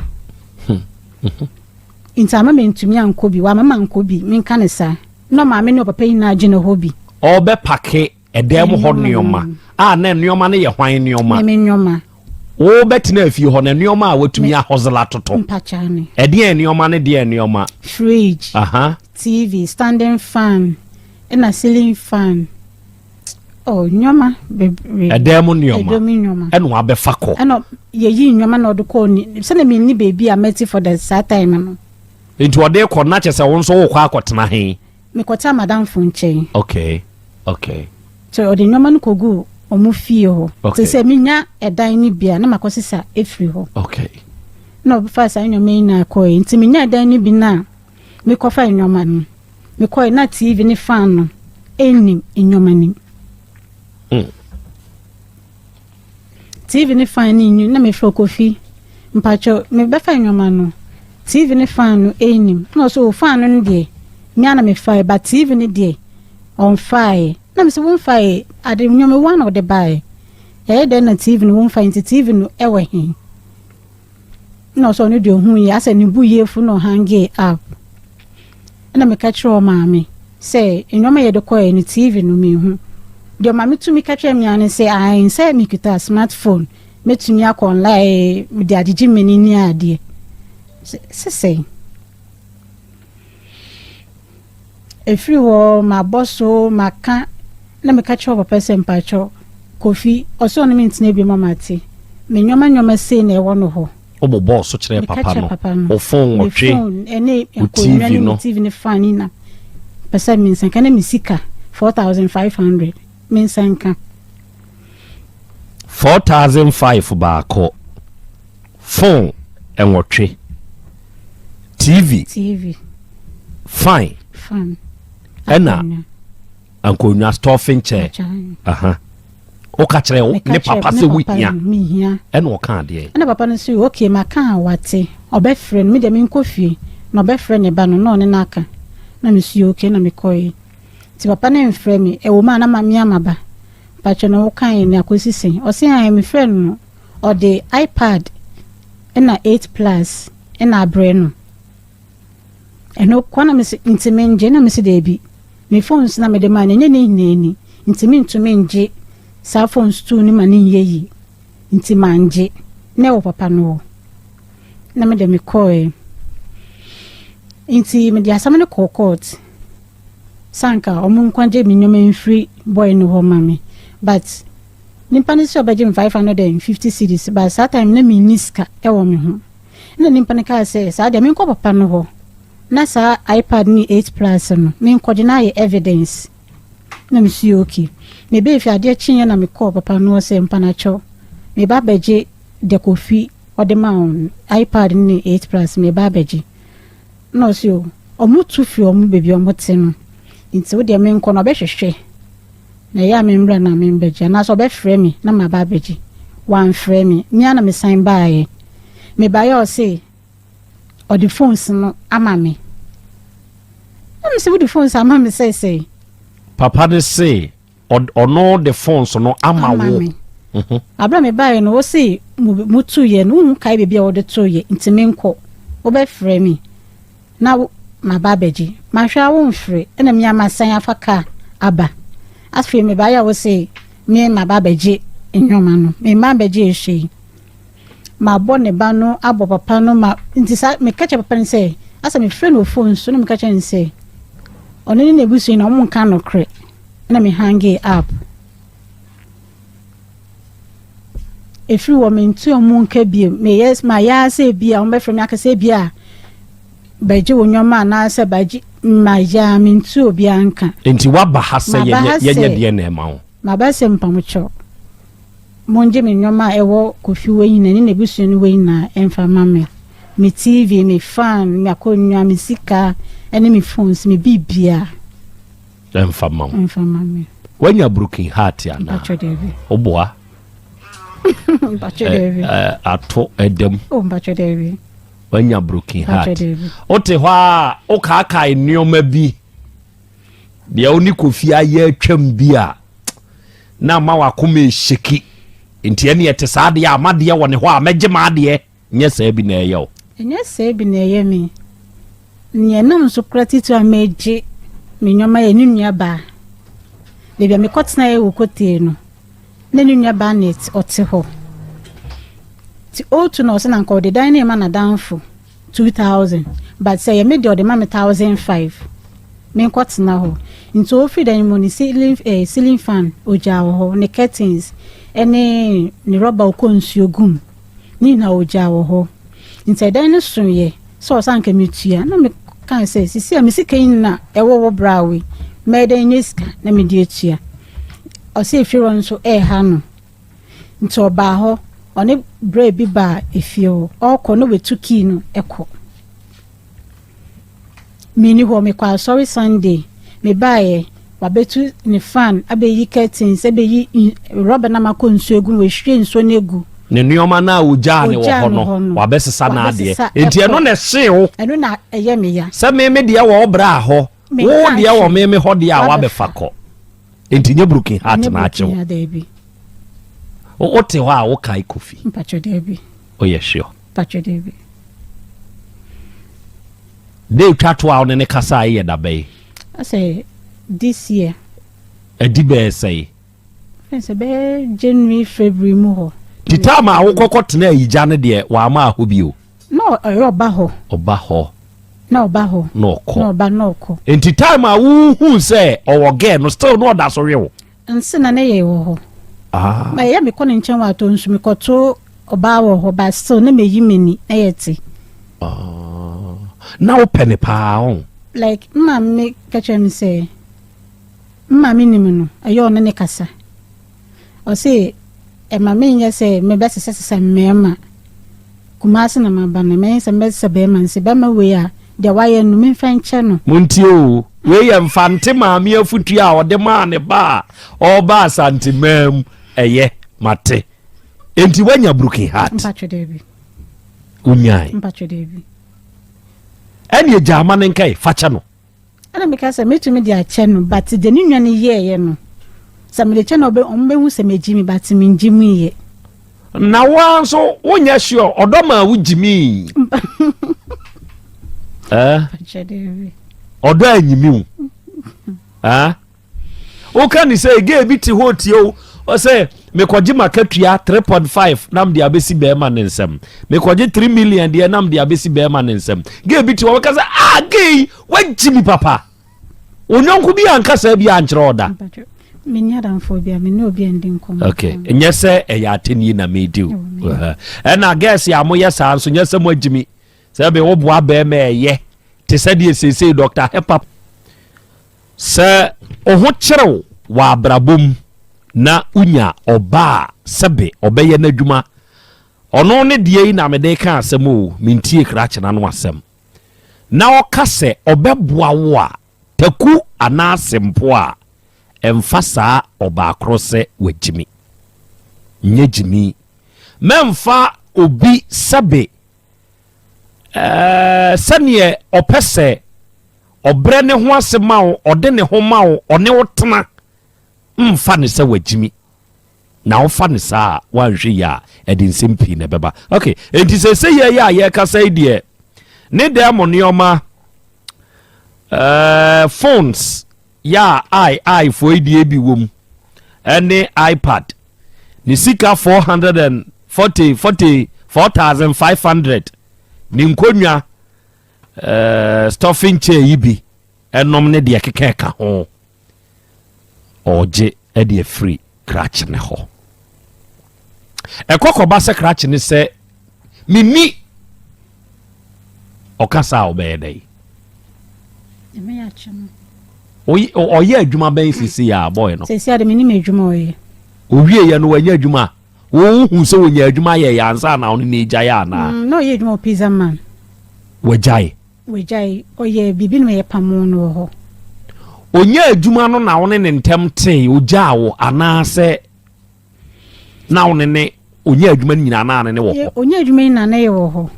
nti ama mentumi ankɔ bi, wama mankɔ bi. Menka ne saa na ɔmaame ne ɔpapa nyinaa gyina hɔ bi. Ɔbɛpack ɛdan mu hɔ nneɔma a, na nneɔma no yɛ hwan nneɔma? Meme nneɔma. Wobɛtena afie hɔ na nneɔma a watumi ahɔsela toto? Mpakya ne. Ɛdeɛ nneɔma ne deɛ nneɔma? Fridge, TV, standing fan, ɛna ceiling fan. Oh, nneɔma bebree. Ɛdan mu nneɔma. Ɛdan mu nneɔma. Ɛna wabɛfa kɔ. Ɛna yɛyi nneɔma na ɔde kɔɔ ni sɛnɛ menni baabi a mɛte for the saa time no. Nti ɔde kɔ na kyɛ sɛ wo nso wokɔ akɔtena he? Mekɔta madamfo nkyɛn. Nti ɔde nneɔma no kɔguu ɔmo fie hɔ. Te sɛ menya ɛdan no bi a na makɔsesa ɛfiri hɔ. Na ɔbɛfa saa nneɔma yi na kɔɛ, nti menya ɛdan no bi na mekɔfa nneɔma no mekɔɛ na TV ne fan no ɛnnim nneɔma nim. TV ne fan no nnim na mefrɛ Kofi, mpakyɛ mebɛfa nneɔma no, TV ne fan no ɛnnim. Na ɔsɛ o, fan no no deɛ mea na mefae, but TV no deɛ ɔmfae. Na mesɛ womfae ade nneɔma wa na ɔde baeɛ, ɛyɛ dɛn na TV no womfae? Nti TV no ɛwɔ he? Na ɔsɛ ɔno deɛ ɔhu yi asɛ ne bu yiefu na ɔhang up. Ɛna meka kyerɛ ɔmaame sɛ nneɔma yɛde kɔɛ no, TV no mehu deɛ. Ɔmaame tumi ka kyerɛ me ne sɛ ae sɛ mekuta smartphone, mɛtumi akɔ online mede agyegye m'ani ne adeɛ sɛ sɛn. Ɛfiri hɔ mabɔ so maka na meka kyerɛ papa sɛ mpakyɛw Kofi ɔsɛ ɔno mentena bi ma mate me nneɔma nneɔma sei na ɛwɔ no hɔ. Wobobɔɔ so kyerɛ Meka papa kyerɛ no? Papa no. Wo phone Me wɔtwe phone ɛne wo akonnwa TV ne no. me TV ne fan ne na pɛ sɛ me nsa nka ne me sika 4500 me nsa nka. 4005 baako, phone 8, TV, TV, fine, fan, ɛna akonnwa. Akonnwa, stuffing chair. Akya. Aha, woka kyerɛ wo Meka ne kyerɛ papa ne sɛ papa wohia no, mehia. Ɛna ɔka adeɛ? Ɛna papa no nso, okay, maka a wate, ɔbɛfrɛ no. Me deɛ menkɔ fie na ɔbɛfrɛ ne ba no na ɔne no aka. Na mesu okay na mekɔe. Nti papa no mfrɛ me ɛwɔ mu a na ma me ama ba mpakyɛ no wokae ne akɔsi sɛn. Ɔse a mefrɛ no no, ɔde iPad ɛna 8 Plus ɛna abrɛ no. Ɛno kɔ na mese nti mengye. Na mese daabi, me phones na mede maa no ɛnyɛ ne nyinaa ni, nti mentumi ngye saa phones tu no ma ne nyɛ yie, nti mangye na ɛwɔ papa no hɔ. Na mede mekɔɛ, nti mede asɛm no kɔɔ court sanka ɔmo nkwagye me nneɛma mfiri boy no hɔ ma me, but nipa no sɛ ɔbɛgye me 550 cedis, but saa time na menni sika ɛwɔ me ho. Na nipa no kaa sɛ saa deɛ menkɔ papa no hɔ na saa iPad ne 8 Plus no menkɔgye na ayɛ evidence. Na mesu okay. Mebɛɛ fi adeɛ kyeeɛ na mekɔɔ papa no hɔ sɛ mpanakyɛw, meba abɛgye de Kofi ɔde ma wo iPad ne 8 Plus, meba abɛgye. Na ɔsi o, ɔmo tu fi ɔmo baabi a ɔmo te no, nti wo deɛ menkɔ no ɔbɛhwehwɛ na ɛyɛ a membra na membɛgye anaasɛ ɔbɛfrɛ me na maba abɛgye. Wamfrɛ me. Mea na mesan baeɛ. Mebaeɛ, ɔse ɔde phones no ama me. Na me sɛ wode phones ama me sɛsɛe. Papa no se ɔno de phones no ama wo. Me. Abere a mebaeɛ no, wo se motoeɛ no, wohu kae baabi a wode toeɛ, nti menkɔ. Wobɛfrɛ me na maba abɛgye. Mahwɛ a womfrɛ, ɛna me a masan afa kaa aba. Afei mebaeɛ a wo se me maba abɛgye nneɛma no. Memma abɛgye hwee. Mabɔ ne ba no, abɔ papa no ma nti saa meka kyerɛ papa no sɛ asɛ mefrɛ no wɔ phone so na meka kyerɛ no sɛ ɔno ne n'abusua na ɔmo nka nokorɛ na me hange up. Ɛfiri wɔ mente ɔmo nka bio. Meyɛ mayɛ ara sɛ ebi a ɔmo bɛfrɛ me aka sɛ ebi a bɛgye wo nneɛma anaasɛ bɛgye mayɛ a mente obiara nka. Nti woaba ha sɛ yɛnyɛ deɛ na ɛma wo? Maba sɛ mpamokyɛw. Mongye me nnoɔma a ɛwɔ Kofi hɔ nyinaa ne n'abusua no hɔ nyinaa mfa mma me. Me TV, me fan, m'akonnwa, me sika ne me phones, me biribiara. Ɛmfa mma wo. Ɛmfa mma me. Wanya broken heart anaa? Mpatwɔ daabi. Woboa? Mpatwɔ daabi. Ato ɛdam. Oh, mpatwɔ daabi. Wanya broken heart. Mpatwɔ daabi. Wote hɔ a wokaakae nneɛma bi. Deɛ wo ne Kofi ayɛ atwam bi a na ama wakoma ɛhyɛki nti ɛne ɛte saa deɛ a madeɛ wɔ ne hɔ a mɛgye m'adeɛ nyɛ saa bi na ɛyɛ o. Ɛnyɛ saa bi na ɛyɛ me. Nea ɛnam so kora titiri a megye me nneɛma yɛ ne nua baa. Baabi a mekɔtenaeɛ wɔ Kotee no, na ne nua baa na ɔte hɔ. Nti ɔretu na ɔsɛ na nka ɔde dan no rema n'adamfo. 2000 but sɛ ɛyɛ me deɛ ɔde ma me 1005 menkɔ tena hɔ nti ɔfiri dan no mu ne ceiling eh, ceiling fan ɔgyaa wɔ hɔ ne curtains ɛne ne rɔba ɔkɔ nsuo gum ne nyinaa ɔgyaa wɔ hɔ nti ɛdan no soeɛ sɛ ɔsɛ anka metua na mekaa sɛ sisi a me sika yi na ɛwɔ wɔ bra wei mɛyɛ dɛn nyɛ sika na mede atua ɔsɛ efie hɔ nso ɛɛha no Nti ɔbaa hɔ, ɔne bra bi baa efie hɔ, ɔɔkɔ na watu key no kɔ. Menni hɔ, mekɔ asɔre Sunday, mebaeɛ, wabetu ne fan, abɛyi curtains, abɛyi rɔba na makɔ nsuo agu mu, wahwie nsuo no agu. Ne nneɛma no a ogyaa ne wɔ hɔ no, wabɛsesa n'adeɛ. Nti ɛno na ɛhyee wo. Ɛno na ɛyɛ me ya. Sɛ me me deɛ wɔ wo bra hɔ, wo deɛ wɔ me me hɔ deɛ a wabɛfa kɔ. Nti nyɛ broken heart na akye wo. Wote hɔ a wokae Kofi. Mpakyɛ daabi. Woyɛ sure? Mpakyɛ daabi. De twa to a wo ne ne kasa a yɛ da bɛyi? Asɛ this year. Adi bɛyɛ sɛyi? Sɛ bɛyɛ January February mu hɔ. Ti time a wokɔkɔ tena ayigya no deɛ wama ahɔ bio. Na ɔyɛ ɔba hɔ. Ɔba hɔ. Na ɔba hɔ. Na ɔkɔ. Na ɔba na ɔkɔ. Nti time a wohuu sɛ ɔwɔ girl no still na ɔda so we wo? Nse na ne yɛ wɔ hɔ. Ah. Ma ɛyɛ mekɔ ne nkyɛn wɔ atɔ nsu mekɔto ɔbaa wɔ hɔ but still na meyi m'ani na yɛ te. Ah. Na wopɛ ne paa o. Like mma me ka kyerɛ me sɛ mma me nim no ɛyɛ ɔne ne kasa. Ɔse ɛma menyɛ sɛ mebɛsesasesa mmarima. Kumasi na maba no, mɛyɛ sɛ mɛsesa barima no sɛ barima wei a deɛ wayɛ no memfa nkyɛ no. Montie o, wei yɛ Mfante maame afutuo a ɔde maa ne ba a ɔreba Asanteman mu. Ɛyɛ, mate. Enti woanya broken heart? Mpatwɛ daabi. Wonyae? Mpatwɛ daabi. Ɛne gya ama no nkae, fa kyɛ no. Ɛna meka sɛ mɛtumi de akyɛ no but deɛ ne nua no yɛɛyɛ no sɛ mede kyɛ no ɔmo bɛhu sɛ megye mi but mengye mu yɛ. Na wo ara nso wonyɛ sure ɔdɔ maa wo gyimii. Eh? Ɔdɔ anyimi wo. Eh? Woka ne sɛ gay bi te hɔ tie wo ɔsɛ mekɔgye makatua 3.5 na mede abɛsi bɛrima ne nsɛm mekɔgye 3 million deɛ na mede abɛsi bɛrima ne nsɛm gay bi te hɔ wɔka sɛ ah gay wagyi mi papa onyɔnko bi anka saa bi ankyerɛ ɔda menni adamfoɔ bi a mene obi andi nkɔmmɔ okay nyɛ sɛ ɛyɛ atɛnie na medi o ɛna gɛs a moyɛ saa nso nyɛ sɛ moagyi mi sɛ be woboa bɛrima ɛyɛ te sɛ deɛ seesei Dr. Hepa Sɛ wo ho kyere wo wɔ abrabɔ mu na wonya ɔba a sɛbe ɔbɛyɛ n'adwuma, ɔno ne deɛ yi na mede reka asɛm o, mentie krakye no ano asɛm, na ɔka sɛ ɔbɛboa wo a, taku anaa sempo a, ɛmfa saa ɔbaa korɔ sɛ wagyimi. Nyɛ gyimi. Mɛmfa obi sɛbe ɛɛ sɛdeɛ ɔpɛ sɛ. Ɔbrɛ ne ho ase ma wo, ɔde ne ho ma wo, ɔne wo tena. Mfa no sɛ wagyimi. Na wofa no saa a, woanhwɛ yie a, ɛde nsɛm pii na ɛbɛba. Ok, enti seesei yɛ yɛ a yɛrekasa yi deɛ, ne dan mu nneɛma, eh, phones, yɛ a i i foɔ yi deɛ bi wɔ mu, ɛne iPad, ne sika 440 40 4500, ne nkonnwa, eh, stuffing chair yi bi, ɛnom ne deɛ keka ɛka ho, ɔregye de afiri krakye ne hɔ. Ɛkɔ kɔba sɛ krakye ne sɛ menni ɔka saa a ɔbɛyɛ dɛn? Ɔyɛ adwuma bɛn sisi a bɔyɛ no? Sisi ade menim adwuma ɔyɛ. Owie yɛ no wanya adwuma. Wohu sɛ wɔnya adwuma yɛ yɛ ansa na ɔno ne gyae anaa? Mm, na ɔyɛ adwuma wɔ Pizza Man. Wagyae. Wagyae, ɔyɛɛ biribi na yɛpamoo no wɔ hɔ. Ɔnyaa adwuma no na wo ne ne ntam tee, ɔgyaa wo anaasɛ na wo ne ne ɔnyaa adwuma no nyinaa na ne ne wɔ hɔ? Ɔnyaa adwuma nyinaa na yɛwɔ hɔ.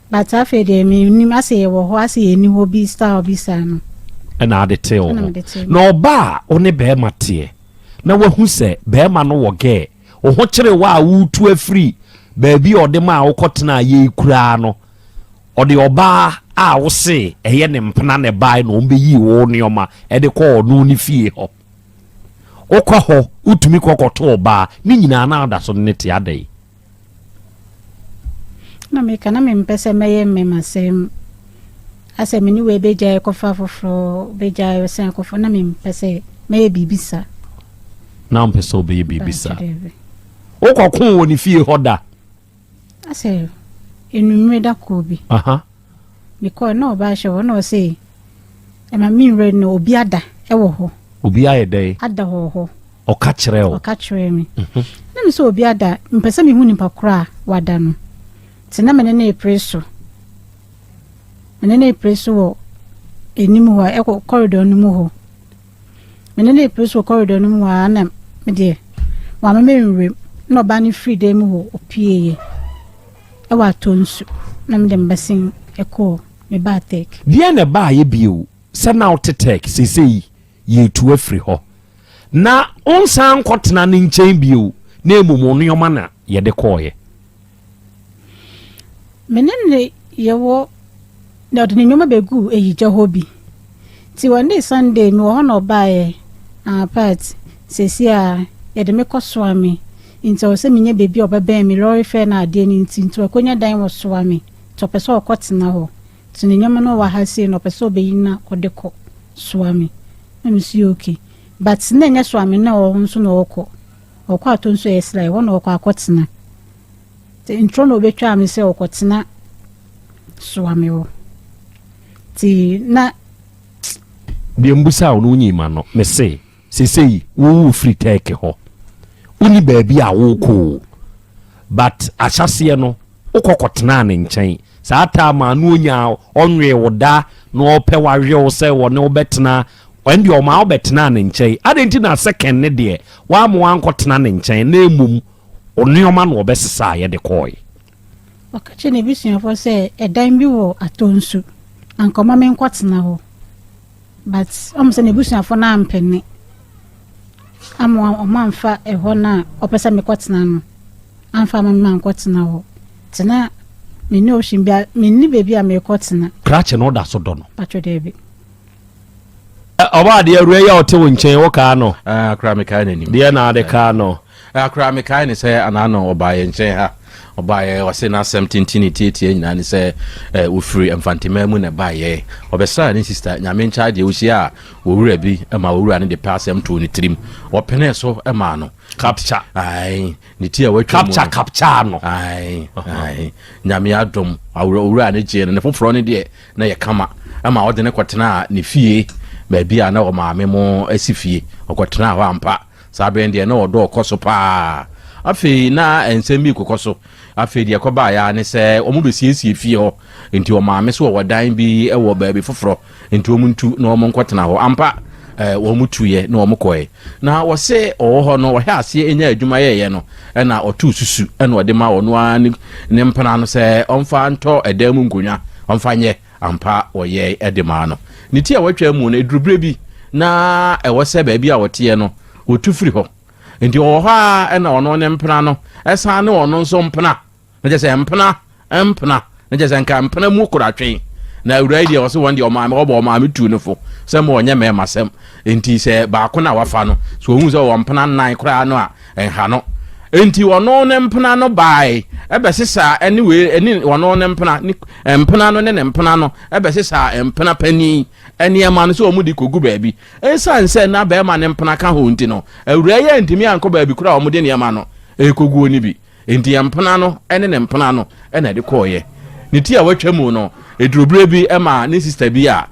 But afei deɛ mennim, asɛ yɛwɔ hɔ asɛ yɛnni hɔ bi style bi saa no. Ɛna ade tee wo ho. Na ɔba a wo ne bɛrima teɛ na wahu sɛ bɛrima no wɔ gɛɛ, wo ho kyere wo a woretu afiri baabi a ɔde maa wokɔtenaa yei koraa no, Ɔde ɔbaa a wose ɛyɛ ne mpena na ɛbae na wɔbɛyii wo nneɛma de kɔɔ ɔno ne fie hɔ. Wokɔ hɔ, wotumi kɔ kɔto ɔbaa, ne nyinaa na woda so ne no te adɛn? Na meka na mempɛ sɛ mɛyɛ mmɛmasɛm asɛ me ne wei bɛgyae kɔfa foforɔ bɛgyae sɛn kɔfa na mempɛ sɛ mɛyɛ biribi sa. Na wompɛ sɛ wobɛyɛ biribi sa. Wokɔko wɔ ne fie hɔ da? Asɛ enumere da koro bi. Mekɔe na ɔbaa hyɛ hɔ na ɔse ɛma me nwura no obi ada ɛwɔ hɔ. Obi ayɛ dɛn? Ada wɔ hɔ. Ɔka kyerɛ wo? Ɔka kyerɛ me. Mhm. Na me sɛ obi ada, mpɛ sɛ mehu nipa koro a wada no. Nti na me ne no repere so. Me ne no repere so wɔ anim hɔ a ɛkɔ corridor no mu hɔ. Me ne no repere so wɔ corridor no mu hɔ a na me deɛ wama me nwuram na ɔbaa no firi dan mu hɔ ɔpieeɛ ɛwɔ atɔ nsu na me de mbɛsen ɛkɔɔ me baa tech. Deɛn na ɛbaeɛ bio sɛ na wote tech seesei yɛretu afiri hɔ na wonsan nkɔtena ne nkyɛn bio na mmom wo nneɛma na yɛde kɔeɛ? Me ne no yɛwɔ na ɔde ne nneɛma bɛguu ayigya hɔ bi. Nti one day Sunday mewɔ hɔ na ɔbaeɛ, ah Pat, seesei a yɛde me kɔ Soame nti ɛwɔ sɛ menya baabi a ɔbɛbɛn me, lorry fare no adeɛ no nti, nti wakɔnya dan wɔ Soame nti ɔpɛ sɛ ɔkɔtena hɔ. Nti ne nneɛma no wɔ ha sei na ɔpɛ sɛ ɔbɛyi na ɔde kɔ Soame. Na mese okay. But na ɛnyɛ Soame na ɔwɔ nso na ɔrekɔ. Ɔkɔ atɔ nsu a ɛyɛ sra, ɛhɔ na ɔkɔ akɔtena. Nti ntorɔ na ɔbɛtwaa me sɛ ɔkɔtena Soame hɔ. Nti na. Deɛ mbusa wo no wonyii ma no. Mese sesei wo wofiri Turkey hɔ wonni baabi a wokɔ o but ahyɛseɛ no Wokɔ kɔtenaa ne nkyɛn. Saa time a na onya ɔnwee wo da na ɔpɛ wawe wo sɛ wɔne wo bɛtena, ɛndeɛ ɔmaa wo bɛtenaa ne nkyɛn. Adɛn nti na second ne deɛ wamma wankɔtena ne nkyɛn na mmom wo nneɛma na ɔbɛsesaa yɛ de kɔɔe? Ɔka kyerɛɛ n'abusuafoɔ sɛ ɛdan bi wɔ Atonsu, anka ɔma menkɔtena hɔ. But ɔmo sɛ n'abusuafoɔ no ampene ama ɔmo amfa ɛhɔ no a ɔpɛ sɛ mekɔtena no. amfa me mankɔtena hɔ. Nti na menni option bia, menni baabi a merekɔtena. Krakye no woda so dɔ no? Patro daabi. Ɔbɔ adeɛ awura yi a ɔte wo nkyɛn wo kaa no? Akora mekae n'anim. Deɛ na ade kaa no? Akora mekae ne sɛ anaa no ɔbaa yɛn nkyɛn ha. Ɔbaeɛ ɔse n'asɛm tenten ne tietie nyinaa ne sɛ ɔfiri Mfanteman mu na ɛbaeɛ. Ɔbɛsraa ne sista Nyame nkyɛn adeɛ ɔhyia a owura bi ma owura no de pɛ asɛm too ne tirim. Ɔpenee so maa no. Capture. Ae, ne ti a watwa mu no. Capture, capture no. Ae, ae. Nyame adom, awura owura ne gyee no. Ne foforɔ no deɛ, na yɛ kama. Ɛma ɔde ne kɔtenaa ne fie, baabi a na ɔmaame mo asi fie. Ɔkɔtenaa hɔ ampa. Saa berɛ no deɛ, na ɔdɔ ɔkɔ so paa. Afei, na nsɛm bi rekokɔ so. Afei deɛ ɛkɔbaeɛ ara ne sɛ, wɔbɛsiesie fie hɔ. Nti ɔmaame so ɔwɔ dan bi wɔ baabi foforɔ. Nti wɔn ntu na wɔn nkɔtena hɔ. Ampa, eh, wɔn tuiɛ na wɔn kɔɛ. Na wɔse ɔwɔ hɔ no, ɔhɛ aseɛ nya adwuma yɛɛyɛ no, ɛna ɔtoo susu ɛna ɔde ma ɔno ara ne, ne mpena no sɛ ɔmfa ntɔ ɛdan mu nkonnwa, ɔmfa nyɛ. Ampa wɔyɛe de maa no. Ne ti a watwa mu no, ɛduru berɛ bi na ɛwɔ sɛ baabi a ɔteɛ no, wɔtu firi hɔ. Nti ɔwɔ hɔ ara na ɔno ne mpena no san ne ɔno nso mpena. Na kyerɛ sɛ mpena mpena, na kyerɛ sɛ nka mpena mu koratwe. Na awuraa yi deɛ ɔse wɔn deɛ ɔmaame ɔbɔ ɔmaame tuu no fo sɛ ma ɔnyɛ mmarima sɛm. Nti sɛ baako na wafa no, sɛ ɔhu sɛ ɔwɔ mpena nnan koraa no a, ɛnha no. Enti ɔno ne mpena no bae bɛsesaa ɛne wei ɛne ɔno ne mpena ne mpena no ne ne mpena no bɛsesaa mpena panin nneɛma no sɛ wɔn de kɔgu baabi. Esiane sɛ na barima ne mpena ka ho nti no, awuraa yi antumi ankɔ baabi koraa a wɔde nneɛma no rekɔguo no bi. Enti mpena no ne ne mpena no na ɛde kɔeɛ. Ne ti a watwa mu no, ɛduru berɛ bi ma ne sista bi a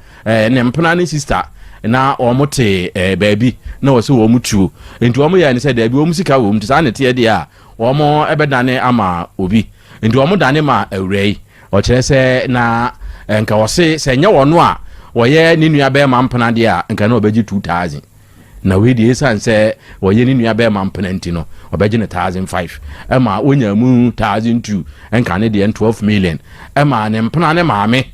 ne mpena ne sista na wɔn te baabi na wɔsɛ wɔn tuo. Enti wɔn yɛɛ no sɛ daabi wɔn sika wɔ mu nti saa na ɛteɛ deɛ a wɔn bɛdane ama obi. Enti wɔn dane ma awura yi. Ɔkyerɛ sɛ na nka ɔse sɛ nyɛ wɔn a wɔyɛ ne nua bɛrima mpena deɛ a nka na ɔbɛgye 2000. Na wei deɛ ɛsiane sɛ ɔyɛ ne nua bɛrima mpena nti no, ɔbɛgye no 1005. Ɛma ɔnyaa mu 1002, ɛnka ne deɛ 12 million. Ɛma ne mpena ne maame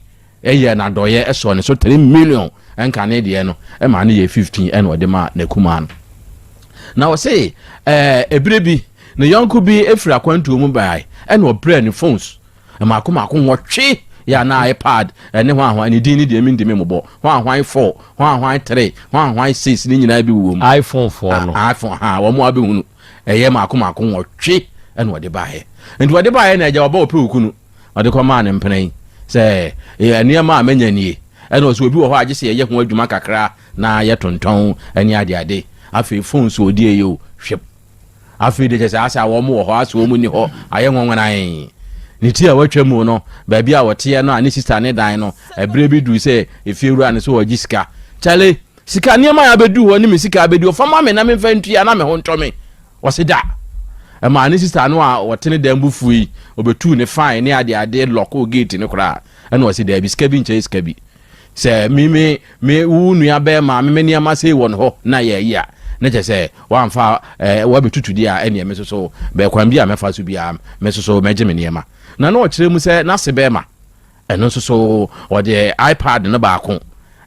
yɛɛ no adɔeɛ sɔɔ ne so 3 million, ɛnka ne deɛ no, ɛma no yɛɛ 15 ɛna ɔde maa n'akumaa no. Na ɔse ɛɛ ebire bi ne yɔnko bi firi akwantuo mu bae ɛna ɔbrɛɛ ne phones Mmaako mmaako nwɔtwe yɛ anaa iPad ne hwan hwan ne din ne deɛ mentumi mmobɔ hwan hwan 4 hwan hwan 3 hwan hwan 6 ne nyinaa bi wɔ mu. iPhone foɔ no. iPhone ha wɔn a bɛhunu ɛyɛ mmaako mmaako nwɔtwe ɛna ɔde baeɛ nti ɔde baeɛ na agya ɔba ɔpɛ okunu ɔde kɔmaa ne mpena yi sɛ nneɛma a manya nie ɛna ɔsɛ obi wɔ hɔ a gye sɛ yɛyɛ ho adwuma kakra na yɛtontɔn ɛne adeade afei phone so ɔdi ɛyɛ o hwɛ Afei de kyerɛ sɛ asɛ a wɔn wɔ hɔ, asɛ wɔn nni hɔ, ayɛ nwanwanan. Ne ti a watwa mu no, baabi a ɔteɛ no a ne sista ne dan no, ɛberɛ bi duru sɛ efiewura no sɛ ɔgye sika. Kyale, sika nneɛma a abɛdu hɔ ne me sika abɛdu hɔ, fa ma me na memfa ntua na me ho ntɔ me. Ɔse da. Ɛmaa ne sista no a ɔte ne dan bo fui, ɔbɛtuu ne fine ne adeade lɔkoo gate no koraa. Ɛna ɔse daabi, sika bi nkyɛe sika bi. Sɛ me me me wo nua bɛrima me me nneɛma sei wɔ ne hɔ na yɛyi a, na kyerɛ sɛ wamfa ɛɛ wabɛtutu deɛ a ɛneɛ me nso so bɛɛ kwan bi a mɛfa so biara me nso so mɛgye me nneɛma. Na na ɔkyerɛ mu sɛ n'ase bɛrima ɛno nso so ɔde iPad no baako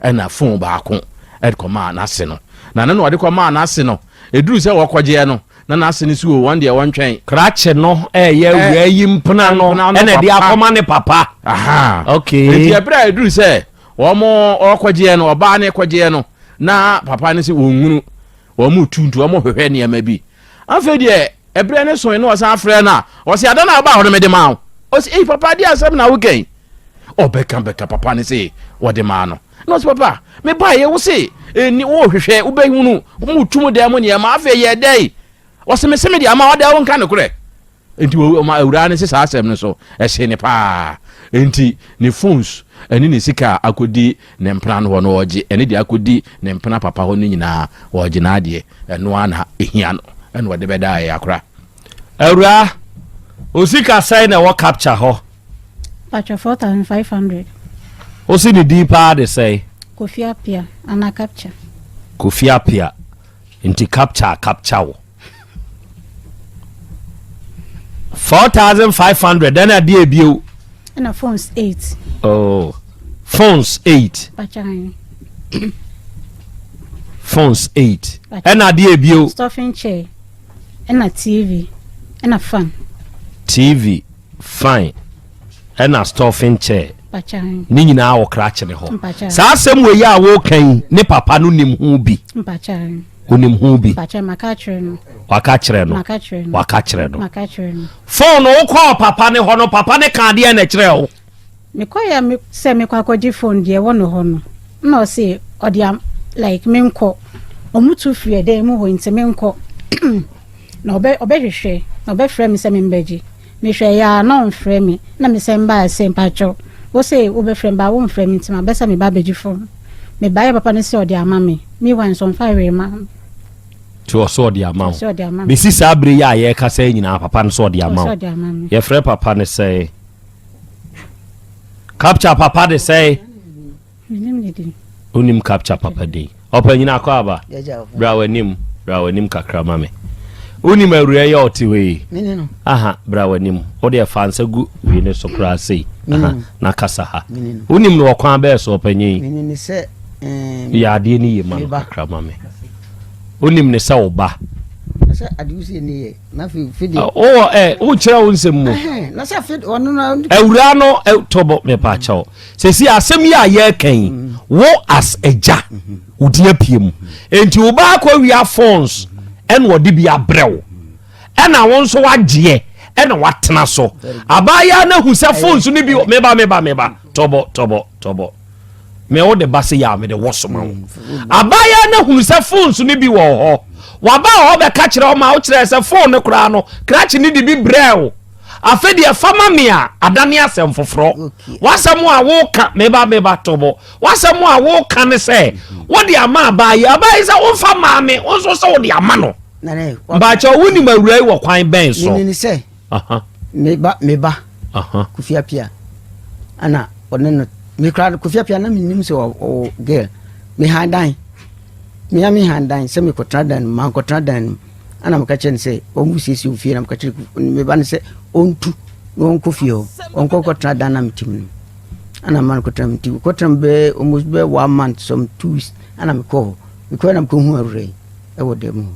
ɛna phone baako ɛde kɔmaa n'ase no. Na no na ɔde kɔmaa n'ase no ɛduru sɛ wɔkɔgyeɛ no na n'ase no si o wɔn deɛ wɔntwɛn. Krakye no ɛyɛ awuraa yi mpena no ɛna ɛde akɔma ne papa. Aha. Okay. Nti ɛberɛ a ɛduru sɛ wɔn ɔkɔgyeɛ no ɔbaa no kɔgyeɛ no na papa no sɛ wɔn hunu wɔn tu nti wɔn hwehwɛ nneɛma bi. Afei deɛ ɛberɛ no soe na ɔsan frɛ no a ɔsɛ ada na ɔbaa hɔ no mede maa wo. Ɔsɛ ei papa adeɛ asɛm na woka yi. Ɔbɛka bɛka papa no se wɔde maa no. Na ɔsɛ papa mebaeɛ wo se ɛni wohwehwɛ wobɛhunu motu mu dan mu nneɛma afei yɛ dɛn ɔsɛ mese mede ama wo dɛn wonka nokorɛ nti ɔma awuraa no se saa asɛm no so ɛhye ne paa nti ne phones ɛne ne sika a akɔdi ne mpena no hɔ no ɔgye ɛne deɛ akɔdi ne mpena papa hɔ no nyinaa ɔgye n'adeɛ ɛno ara na ɛhia no ɛna ɔde bɛda ɛyɛ akora. Awuraa, osika sɛn na ɛwɔ capture hɔ? Patro 4500. Wosi ne din paa de sɛn? Kofi Apia ana capture. Kofi Apia nti capture capture wo. 4500 ɛna adeɛ ebio. Ɛna phones 8. Oh, phones 8. Patro. Phones 8. Ɛna adeɛ ebio. Stuffing chair. Ɛna TV. Ɛna fan. TV. Fine ɛna stuffing chair ne nyinaa wɔ krakye ne hɔ saa asɛm wei a woka yi ne papa no nim ho bi onim ho bi waka kyerɛ no waka kyerɛ no phone no wokɔɔ papa ne hɔ no papa ne ka adeɛ na ɛkyerɛ wo mekɔyɛ me sɛ mekɔ akɔgye phone deɛ ɛwɔ no hɔ no na ɔse ɔde am like menkɔ ɔmo tu firi ɛdan mu hɔ nti menkɔ na ɔbɛ ɔbɛhwehwɛ na ɔbɛfrɛ me sɛ membɛgye Mehwɛeɛ ara na ɔmfrɛ me na mesan baa sɛ mpakyɛw wo se wobɛfrɛ me but womfrɛ me nti mabɛ sɛ meba abɛgye phone. Mebaeɛ papa no se ɔde ama me meanwhile nso ɔmfa hwee mmaa me. Nti ɔse ɔde ama wo. Ɔse ɔde ama me. Bɛsi saa bere yi a yɛrekasa yi nyinaa papa no se ɔde ama Ɔse wo. ɔde ama me. Yɛfrɛ papa no sɛn? Capture papa de sɛn? Menim ne din. Wonim capture papa din. Ɔpanyin akɔ aba. Bra w'anim, bra w'anim kakra ma me. Wonim awura yi a ɔte hɔ yi? Aha, bra w'anim. Wo deɛ fa nsa gu wei ne so koraa sei. Aha, na kasa ha. Wonim no wɔ kwan bɛɛ so ɔpanyin yi? Yɛ adeɛ no yie ma no kakra ma me. Wonim ne sɛ wo ba. Wowɔ ɛ wokyerɛ wo nsɛm mu. Awura no tɔbɔ mepa kyɛw. Sɛsi asɛm yi a yɛreka yi, mm. wo as agya mm-hmm. wo din apue mu. Enti wo ba akɔ wia phones ɛna ɔde bi abrɛ wo. Ɛna wo nso wagyeɛ ɛna watena so. Abaayewa no ahu sɛ phones no bi meba meba meba tɔbɔ tɔbɔ tɔbɔ. Me wo de ba se yɛ a mede wɔ soma wo. Mm. Abaayewa no ahunu sɛ phones no bi wɔ hɔ. Waba hɔ bɛka kyerɛ wo ma wokyerɛ sɛ phone no koraa no krakye no de bi brɛ wo. Afei deɛ fa ma me a adane asɛm foforɔ. W'asɛm a woka meba meba tobo. W'asɛm a woka ne sɛ wode ama abaayewa. Abaayewa sɛ womfa maa me wo nso sɛ wode ama no. Mpakyɛ wonim awura yi wɔ kwan bɛn so? Menim sɛ meba meba Kofi Apia ana ɔne no mekura Kofi Apia na menim sɛ ɔwɔ girl mehan dan mea mehan dan sɛ mekɔtena dan no mankɔtena dan no Ɛna meka kyerɛ no sɛ ɔngu siesie ofie na meka kyerɛ me ba no sɛ ɔntu na ɔnkɔ fie hɔ ɔnkɔ kɔtena dan na mete mu no ɛna ma no kɔtena mu nti kɔtena mu bɛyɛ almost bɛyɛ one month some 2 weeks ɛna mekɔ hɔ mekɔɛ na mekɔhu awura yi ɛwɔ dan mu hɔ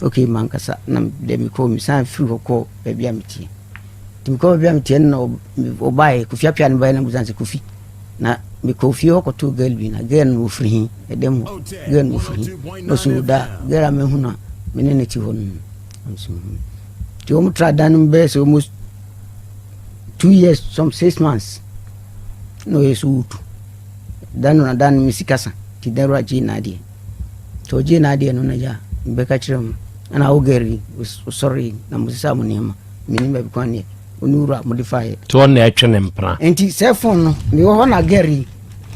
okay mankasa na dɛ mekɔ mesan firi hɔ kɔ baabi a meteɛ nti mekɔ baabi a meteɛ no na ɔbaeɛ Kofi Apia no baeɛ na mbusa sɛ Kofi Na mekɔɔ fie hɔ kɔtoo girl bi na girl no ɔfiri he? Ɛdɛm hɔ girl no ɔfiri he? Na ɔse o da girl a mahu no a me ne no te hɔ no na mese hmm. Nti wɔn tra dan no mu bɛyɛ sɛ almost 2 years some 6 months na ɔyɛ so wotu dan no na dan no me sika sa nti dan wura gyee n'adeɛ nti ɔgyee n'adeɛ no na gya mebɛka kyerɛ mu ɛna wo girl yi wosɔre na mosesa mo nneɛma menim baabi kwan neɛ Ɔne wura a mode faeɛ. Nti ɔno na ɛtwe ne mpena. Nti sɛ phone no mewɔ hɔ na girl yi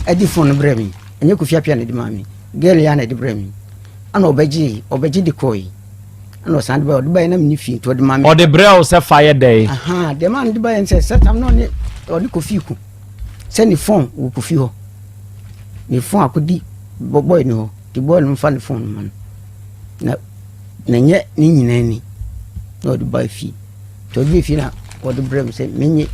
ɛde phone no brɛ me ɛnyɛ Kofi Appiah na ɛde maa me girl yi a na ɛde brɛ me ɛna ɔbɛgye ɔbɛgye de kɔɔ yi ɛna ɔsan de baeɛ ɔde baeɛ na menni fie nti ɔde maa me. Ɔde brɛ wo sɛ fa yɛ dɛn? Ahaa deɛ maa no de baeɛ sɛ sɛ tam na ɔne ɔne Kofi ko sɛ ne phone wɔ Kofi hɔ ne phone akɔdi boy no hɔ nti boy no mfa ne phone no ma no na na nyɛ ne nyinaa ni na ɔde bae fie. Nti ɔduruu fie na ɔde brɛɛ me sɛ menye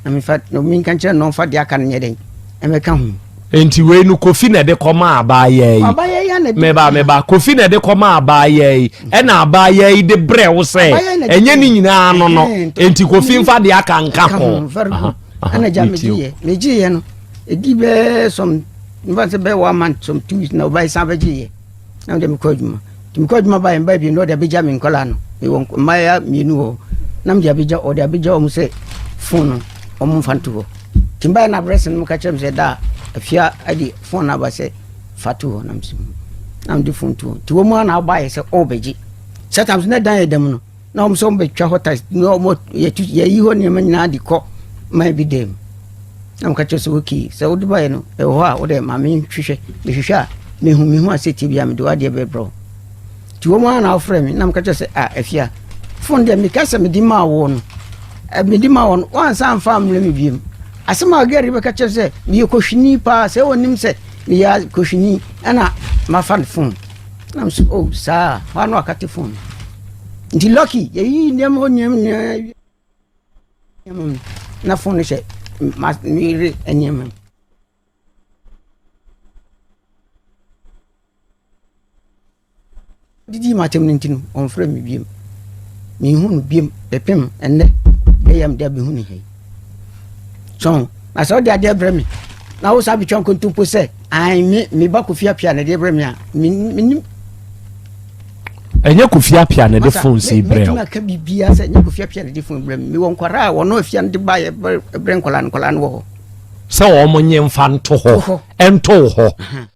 na memfa na menka nkyerɛ no na ɔmfa deɛ aka no nyɛ dɛn ɛmɛka ho. Nti wei no Kofi na ɛde kɔmaa abaayaa yi. Abaayaa yi na meba meba Kofi na ɛde kɔmaa abaayaa yi ɛna abaayaa yi de brɛ wo sɛ ɛnyɛ ne nyinaa no no nti Kofi nfa deɛ aka nka ho. Very good. Ɛna gya megyeeɛ megyeeɛ no ɛdi bɛɛ some nfa sɛ bɛɛ one month some 2 weeks na ɔbaa yi san bɛgyeeɛ. Na mede mekɔ adwuma nti mekɔ adwuma baeɛ mbaeɛ bio na ɔde abɛgya me nkwadaa no mewɔ mmayewa mmienu wɔ hɔ na mede abɛgya ɔde abɛgya wɔn sɛ fon no wɔn mfa nto hɔ nti mbaeɛ na abrɛsɛ no ka kyerɛ me sɛ da afia de fon no aba sɛ fa to hɔ na mesɛ na mede fon to hɔ nti wɔn mu a na abaeɛ sɛ ɔrebɛgye sɛ tam so na dan yɛ dɛm no na wɔn sɛ wɔn bɛtwa hɔ tiles na wɔn yɛtu yɛyi hɔ nneɛma nyinaa de kɔ man bi dɛm na wɔn ka kyerɛ sɛ okay sɛ wode baeɛ no ɛwɔ hɔ a wode ma me nhwehwɛ mehwehwɛ a mehu mehu ase tie bi a mede wadeɛ bɛbrɛ wo nti wɔn a na afrɛ me na wɔn ka kyerɛ sɛ a afia fon deɛ meka sɛ mede maa wo no mede maa wo no wɔansa amfa ammrɛ me biem asɛm a gɛri bɛka kyerɛ sɛ meyɛ kɔhwini paa sɛ wɔnim sɛ meyɛ kɔhwini ɛna mafa no fon Na me so oh saa hɔ ano akate phone nti lucky yɛyi nneɛma hɔ nneɛma nyinaa wie nneɛma mu na phone no hyɛ ma meyere nneɛma mu. Didi m'atɛm no nti no ɔmfrɛ me biem menhu no biem bɛpem ɛnnɛ bɛyɛ mede abɛhu ne ha yi so na sɛ wode adeɛ brɛ me na wo saa betwa nkontompo sɛ Ae me me ba Kofi Apia na ɛde brɛ me a menim. Ɛnyɛ Kofi Apia na ɛde phone sei brɛ o. Mɛtumi aka biribiara sɛ ɛnyɛ Kofi Apia na ɛde phone brɛ me. Mewɔ nkwadaa a wɔn afia no de ba yɛ brɛ nkwadaa no nkwadaa no wɔ hɔ. Sɛ wɔn nye nfa nto hɔ ɛnto hɔ.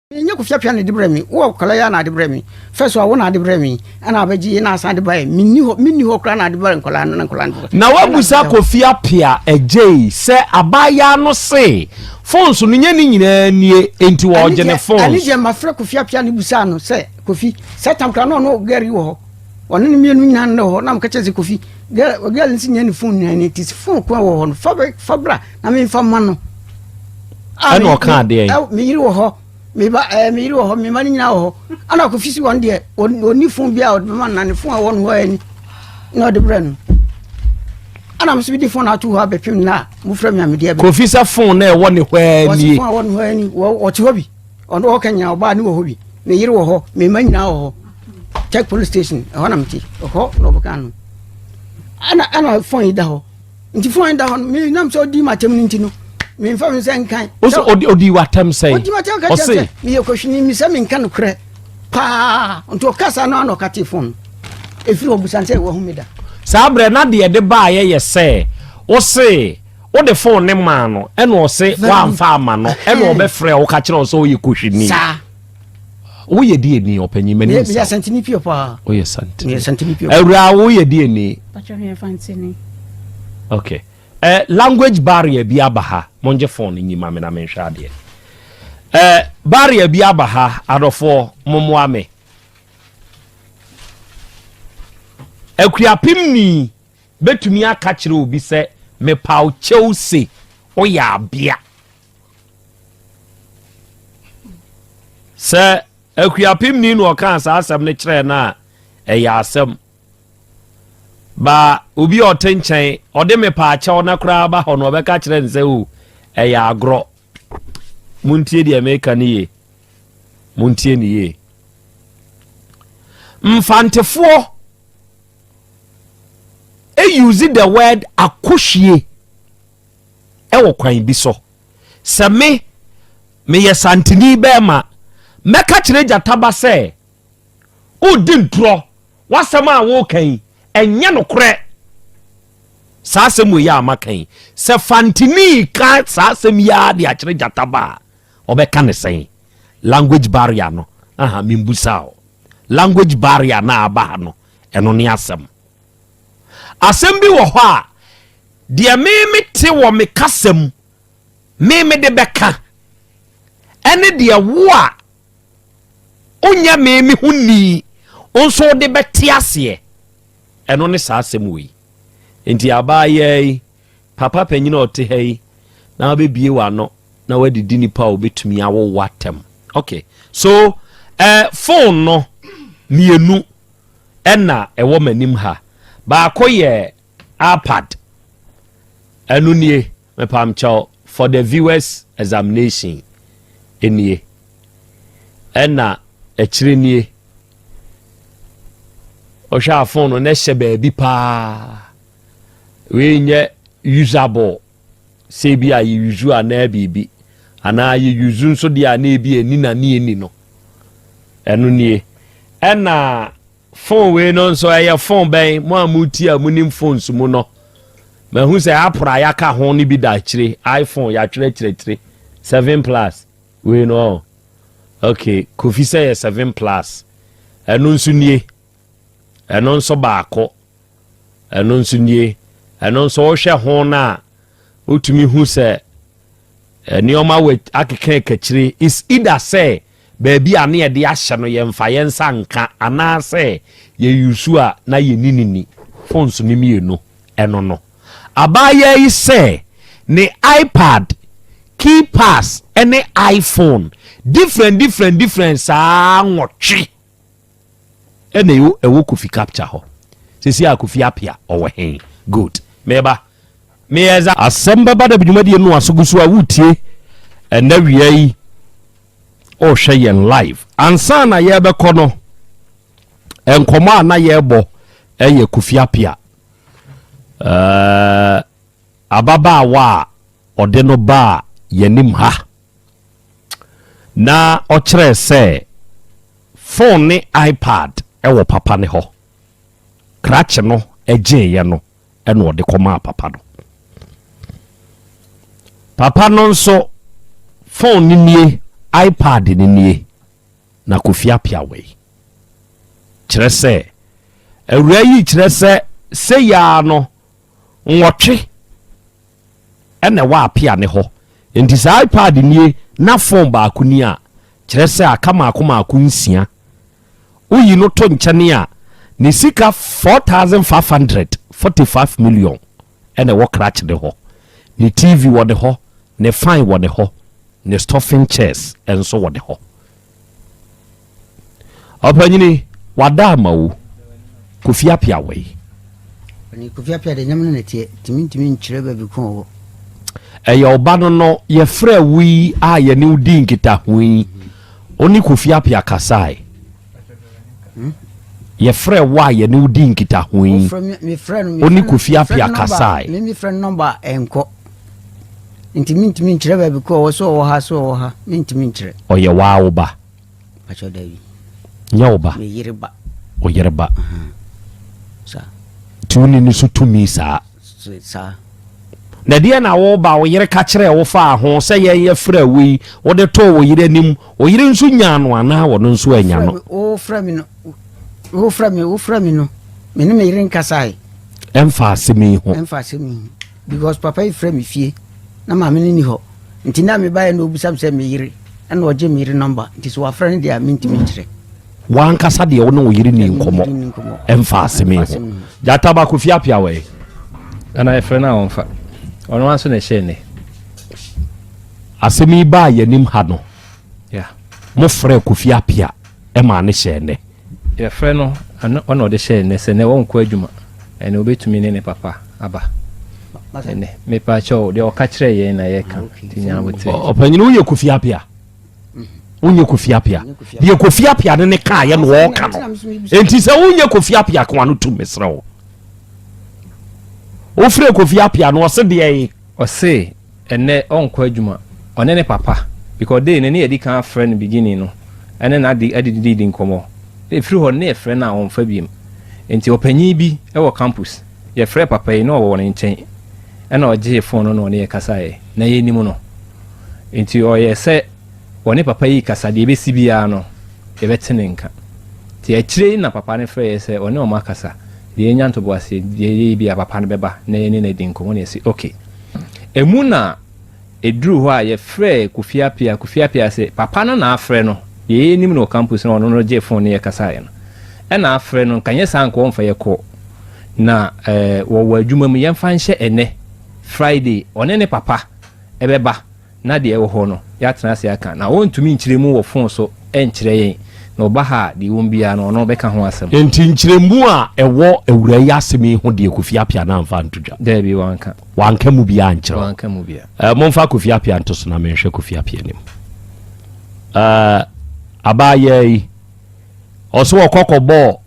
Ɛnyɛ Kofi Appiah na ɛde brɛ me, wo akwadaa yi ara na ade brɛ me. First wa wo na ade brɛ me, ɛna abɛgye yi na asan de baeɛ. Menni hɔ, menni hɔ koraa na ade brɛ nkwadaa no na nkwadaa no. Na wabusa Kofi Appiah Adjei sɛ abaayaa no se phones no nyɛ ne nyinaa nie enti wɔregye ne phones. Ɛne deɛ mafrɛ Kofi Appiah no busaa no sɛ Kofi, sɛ tam koraa na ɔno girl yi wɔ hɔ. Ɔne no mmienu nyinaa na wɔ hɔ na meka kyerɛ sɛ Kofi, girl girl no se nyɛ ne phone nyinaa nie nti phone ko a wɔ hɔ no fa bɛ fa bra na memfa ma no. Ɛna ɔka adeɛ. Me yere wɔ hɔ, me ba ɛɛ me yere wɔ hɔ, me mma no nyinaa wɔ hɔ. Ɛna Kofi si wɔn deɛ, ɔni fon bi a ɔde bɛma no na ne fon a ɛwɔ no hɔ ani na ɔde brɛ no. Ɛna me nso mede fon ato hɔ abɛpem na a mofrɛ me a mede abɛ. Kofi sɛ fon na ɛwɔ ne hɔ ani. Wɔsi fon a ɛwɔ ne hɔ ani, ɔte hɔ bi. Ɔno ɔka nyinaa ɔbaa ne wɔ hɔ bi. Me yere wɔ hɔ, me mma nyinaa wɔ hɔ. Tech police station, ɛhɔ na mete. Ɛhɔ na ɔbɛka no. Ɛna ɛna fon yi da hɔ. Nti fon yi da hɔ no, me nam sɛ ɔdi m'atɛm no nti no, memfa me sɛ nkan. Ɔsɛ ɔdi ɔdi w'atɛm sɛn? Ɔdi m'atɛm ka kyerɛ sɛ meyɛ kɔhwini mi sɛ menka nokorɛ paa. Nti ɔka saa no ana ɔka tee fon no. Ɛfiri hɔ busan sɛ wahu me da. Saa berɛ na deɛ ɛde baeɛ yɛ sɛ wose wode fon ne maa no ɛna ɔse woamfa ama no ɛna ɔbɛfrɛ wo ka kyerɛ wo sɛ woyɛ kohwini. Saa. Woyɛ deɛ ni ɔpanyin m'ani nsa. Meyɛ santini pio paa. Woyɛ santini. Meyɛ santini pio. Awura woyɛ deɛ ni. Patro meyɛ fantini. Okay. Eh, language barrier bi aba ha. Mongye phone no nyi ma me na menhwɛ adeɛ. Eh, barrier bi aba ha, adɔfoɔ, mommoa me. Akuapem ni bɛtumi aka kyerɛ obi sɛ mepaw kyɛw se woyɛ abea. Sɛ Akuapem ni na ɔkaa saa asɛm no kyerɛɛ no a, ɛyɛ asɛm. Ba obi a ɔte nkyɛn, ɔde mepaakyɛw na koraa ba hɔ no, ɔbɛka kyerɛ no sɛ o, ɛyɛ agorɔ. Montie deɛ meka no yie. Montie no yie. Mfantefoɔ use the word akohwie ɛwɔ kwan bi so. Sɛ me, meyɛ Santini bɛrima, mɛka kyerɛ gyataba sɛ, wodi ntorɔ, w'asɛm a woka yi, ɛnyɛ nokorɛ. Saa asɛm wei a maka yi, sɛ Fantini ka saa asɛm yi ara de akyerɛ gyataba a, ɔbɛka ne sɛn? Language barrier no, aha, membusa o. Language barrier no a aba ha no, ɛno ne asɛm. Asɛm bi wɔ hɔ a, deɛ me mete wɔ me kasa mu, me mede bɛka, ɛne deɛ wo a wonyɛ me me ho ni nso wode bɛte aseɛ. Ɛno ne saa asɛm wei. Nti abaayaa yi, papa panyin a ɔte ha yi, na wabɛbie w'ano na wadidi nipa a obɛtumi awo w'atɛm. Okay, so eh, phone no mmienu ɛna ɛwɔ m'anim ha. Baako yɛ iPad. Ɛno nie, mepamkyɛw, for the viewers examination nie. Ɛna akyire nie. Ɔhwɛ a phone no na ɛhyɛ baabi paa. Wei nyɛ usable sɛ ebi a yɛ use anaa biribi anaa yɛ use nso deɛ a na ebi ani na ne ani no. Ɛno nie. Ɛna Phone wei no nso ɛyɛ phone bɛn? Mo a motie a monim phones mu no, mahu sɛ Apple a yɛaka ho no bi da akyire, iPhone yɛatwerɛ akyirɛkyire, 7 plus wei no ɔ. Okay, Kofi sɛ yɛ 7 plus. Ɛno nso nie. Ɛno nso baako. Ɛno nso nie. Ɛno nso wohwɛ ho no a, wotumi hu sɛ Nneɛma wɔ akeka akakyire is either sɛ baabi a ne yɛde ahyɛ no yɛmfa yɛn nsa nka anaasɛ yɛ use a na yɛni ne ni. Phones no mmienu ɛno no. Abaayaa yi sɛ ne iPad, keypass ne iPhone different different different saa nwɔtwe. Ɛna ɛwɔ ɛwɔ Kofi capture hɔ sisi a Kofi Apia ɔwɔ he good meba meyɛ za. Asɛm bɛba da bi dwumadie no aso gu so a wotie ɛnɛ wia yi ɔhwɛ yɛn live ansa na yɛbɛkɔ no nkɔmɔ a na yɛbɔ ɛyɛ Kofi Apia ɛɛ ababaawa a ɔde no baa yɛnim ha. Na ɔkyerɛɛ sɛ fon ne iPad wɔ papa no hɔ. Krakye no gyeeɛ no na ɔde kɔmaa papa no. Papa no nso fon no nie, iPad no nie, na Kofi Appiah wɔ yi. Kyerɛ sɛ, awuraa yi kyerɛ sɛ sei ara no nwɔtwe na ɛwɔ Apia ne hɔ. Enti sɛ iPad nie na fon baako ni a, kyerɛ sɛ aka maako maako nsia. Woyi no to nkyɛne a, ne sika 4,500, 45 million, na ɛwɔ krakye ne hɔ. Ne TV wɔ ne hɔ, ne fan wɔ ne hɔ. Ne stuffing chairs nso wɔ ne hɔ. Ɔpanyini, wada ama wo. Kofi Appiah wɔ yi. Ɔne Kofi Appiah de nyam no na ɛteɛ, nti mentumi nkyerɛ baabi ko ɔwɔ. Ɛyɛ ɔba no no yɛfrɛ wo yi a yɛne wo di nkitaho yi, wo ne Kofi Appiah kasae. Hmm? Yɛfrɛ wo a yɛne wo di nkitaho yi, wo ne Kofi Appiah kasae. Mefrɛ no nɔmba ɛnkɔ. Nti mentumi nkyerɛ baabi ko ɔwɔ, so ɔwɔ ha, so ɔwɔ ha, mentumi nkyerɛ. Ɔyɛ waa wo ba? Pakyɛ dabi. Nyɛ wo ba? Me yere ba. Wo yere ba. Saa. Nti wo ne no so tumi saa? Saa. Na deɛ na wo ba wo yere ka kyerɛɛ wo faa ho sɛ yɛn yɛfrɛ wo yi, wode too wo yere anim, wo yere nso nyaa no anaa ɔno nso annya no? Wofrɛ me no, wofrɛ me, wofrɛ me no, me ne me yere nkasae. Ɛmfa asɛm yi ho. Ɛmfa asɛm yi ho. Because papa yi frɛ me fie na maame no ni hɔ nti na mebaeɛ na ɔbisa me sɛ me yere ɛna ɔgye me yere nɔmba nti sɛ wafrɛ no deɛ a mentumi nkyerɛ. W'ankasa deɛ wo ne wo yere ni nkɔmmɔ ɛmfa asɛm yi ho. Gyata ba Kofi Appiah wɔ he? Ana yɛfrɛ no a ɔmfa. Ɔno ara nso na ɛhyɛɛ nnɛ. Asɛm yi baa yɛn anim ha no, mofrɛɛ Kofi Appiah maa no hyɛɛ nnɛ. Yɛfrɛ no ɛno ɔna ɔde hyɛɛ nnɛ sɛ nnɛ ɔnkɔ adwuma ɛnɛ ɔbɛtumi ne ne papa aba ɛnɛ mepaakyɛw deɛ ɔka kyerɛ yɛn na yɛka nti nya aboterɛ. Ɔpanyini woyɛ Kofi Apia wonyɛ Kofi Apia deɛ Kofi Apia ne ne kaayɛ na ɔɔka no enti sɛ wonyɛ Kofi Apia ko ano tum mesrɛ wo wofrɛ Kofi Apia no ɔse deɛ yi. Ɔse Ɛnnɛ ɔnkɔ adwuma, ɔne ne papa because day no ne yɛdi kan afrɛ no beginning no ɛne no adi adididi nkɔmmɔ. Ɛfiri hɔ no ne yɛfrɛ no a ɔmfa biom. Nti ɔpanyin bi wɔ campus, yɛfrɛɛ papa yi na ɔwɔ ne nkyɛn ɛna ɔgyee phone no na ɔne yɛ kasaeɛ na yɛnnim no. Nti ɔyɛɛ sɛ ɔne papa yi rekasa deɛ ɛbɛsi biara no yɛbɛte ne nka. Nti akyire yi na papa no frɛɛ yɛ sɛ ɔne wɔn akasa, deɛ yɛnya ntoboaseɛ, deɛ yɛyɛ biara papa no bɛba na yɛne no adi nkɔmmɔ na yɛse okay. Emu na ɛduruu hɔ a yɛfrɛɛ Kofi Appiah, Kofi Appiah se papa no na afrɛ no, deɛ yɛnim no wɔ campus no ɔno no gyee phone no yɛkasaeɛ no ɛna afrɛ no, nka nyɛ saa nka ɔmfa yɛkɔ na eh, wɔwɔ adwuma mu yɛmfa nhyɛ ɛnɛ Friday ɔne ne papa ɛbɛba na deɛ ɛwɔ hɔ no, yɛatena ase aka. Na ɔntumi nkyerɛ mu wɔ fon so nkyerɛ yɛn. Na ɔba ha a, deɛ ɛwom biara no, ɔno bɛka ho asɛm. Enti nkyerɛmu a ɛwɔ awuraa yi asɛm yi ho deɛ Kofi Appiah no amfa anto dwa? Daabi, wanka. Wanka mu biara ankyerɛ wo? Wanka mu biara. Eh, momfa Kofi Appiah nto so na menhwɛ Kofi Appiah anim. Eh, abaayaa yi, ɔso ɔkɔ kɔbɔɔ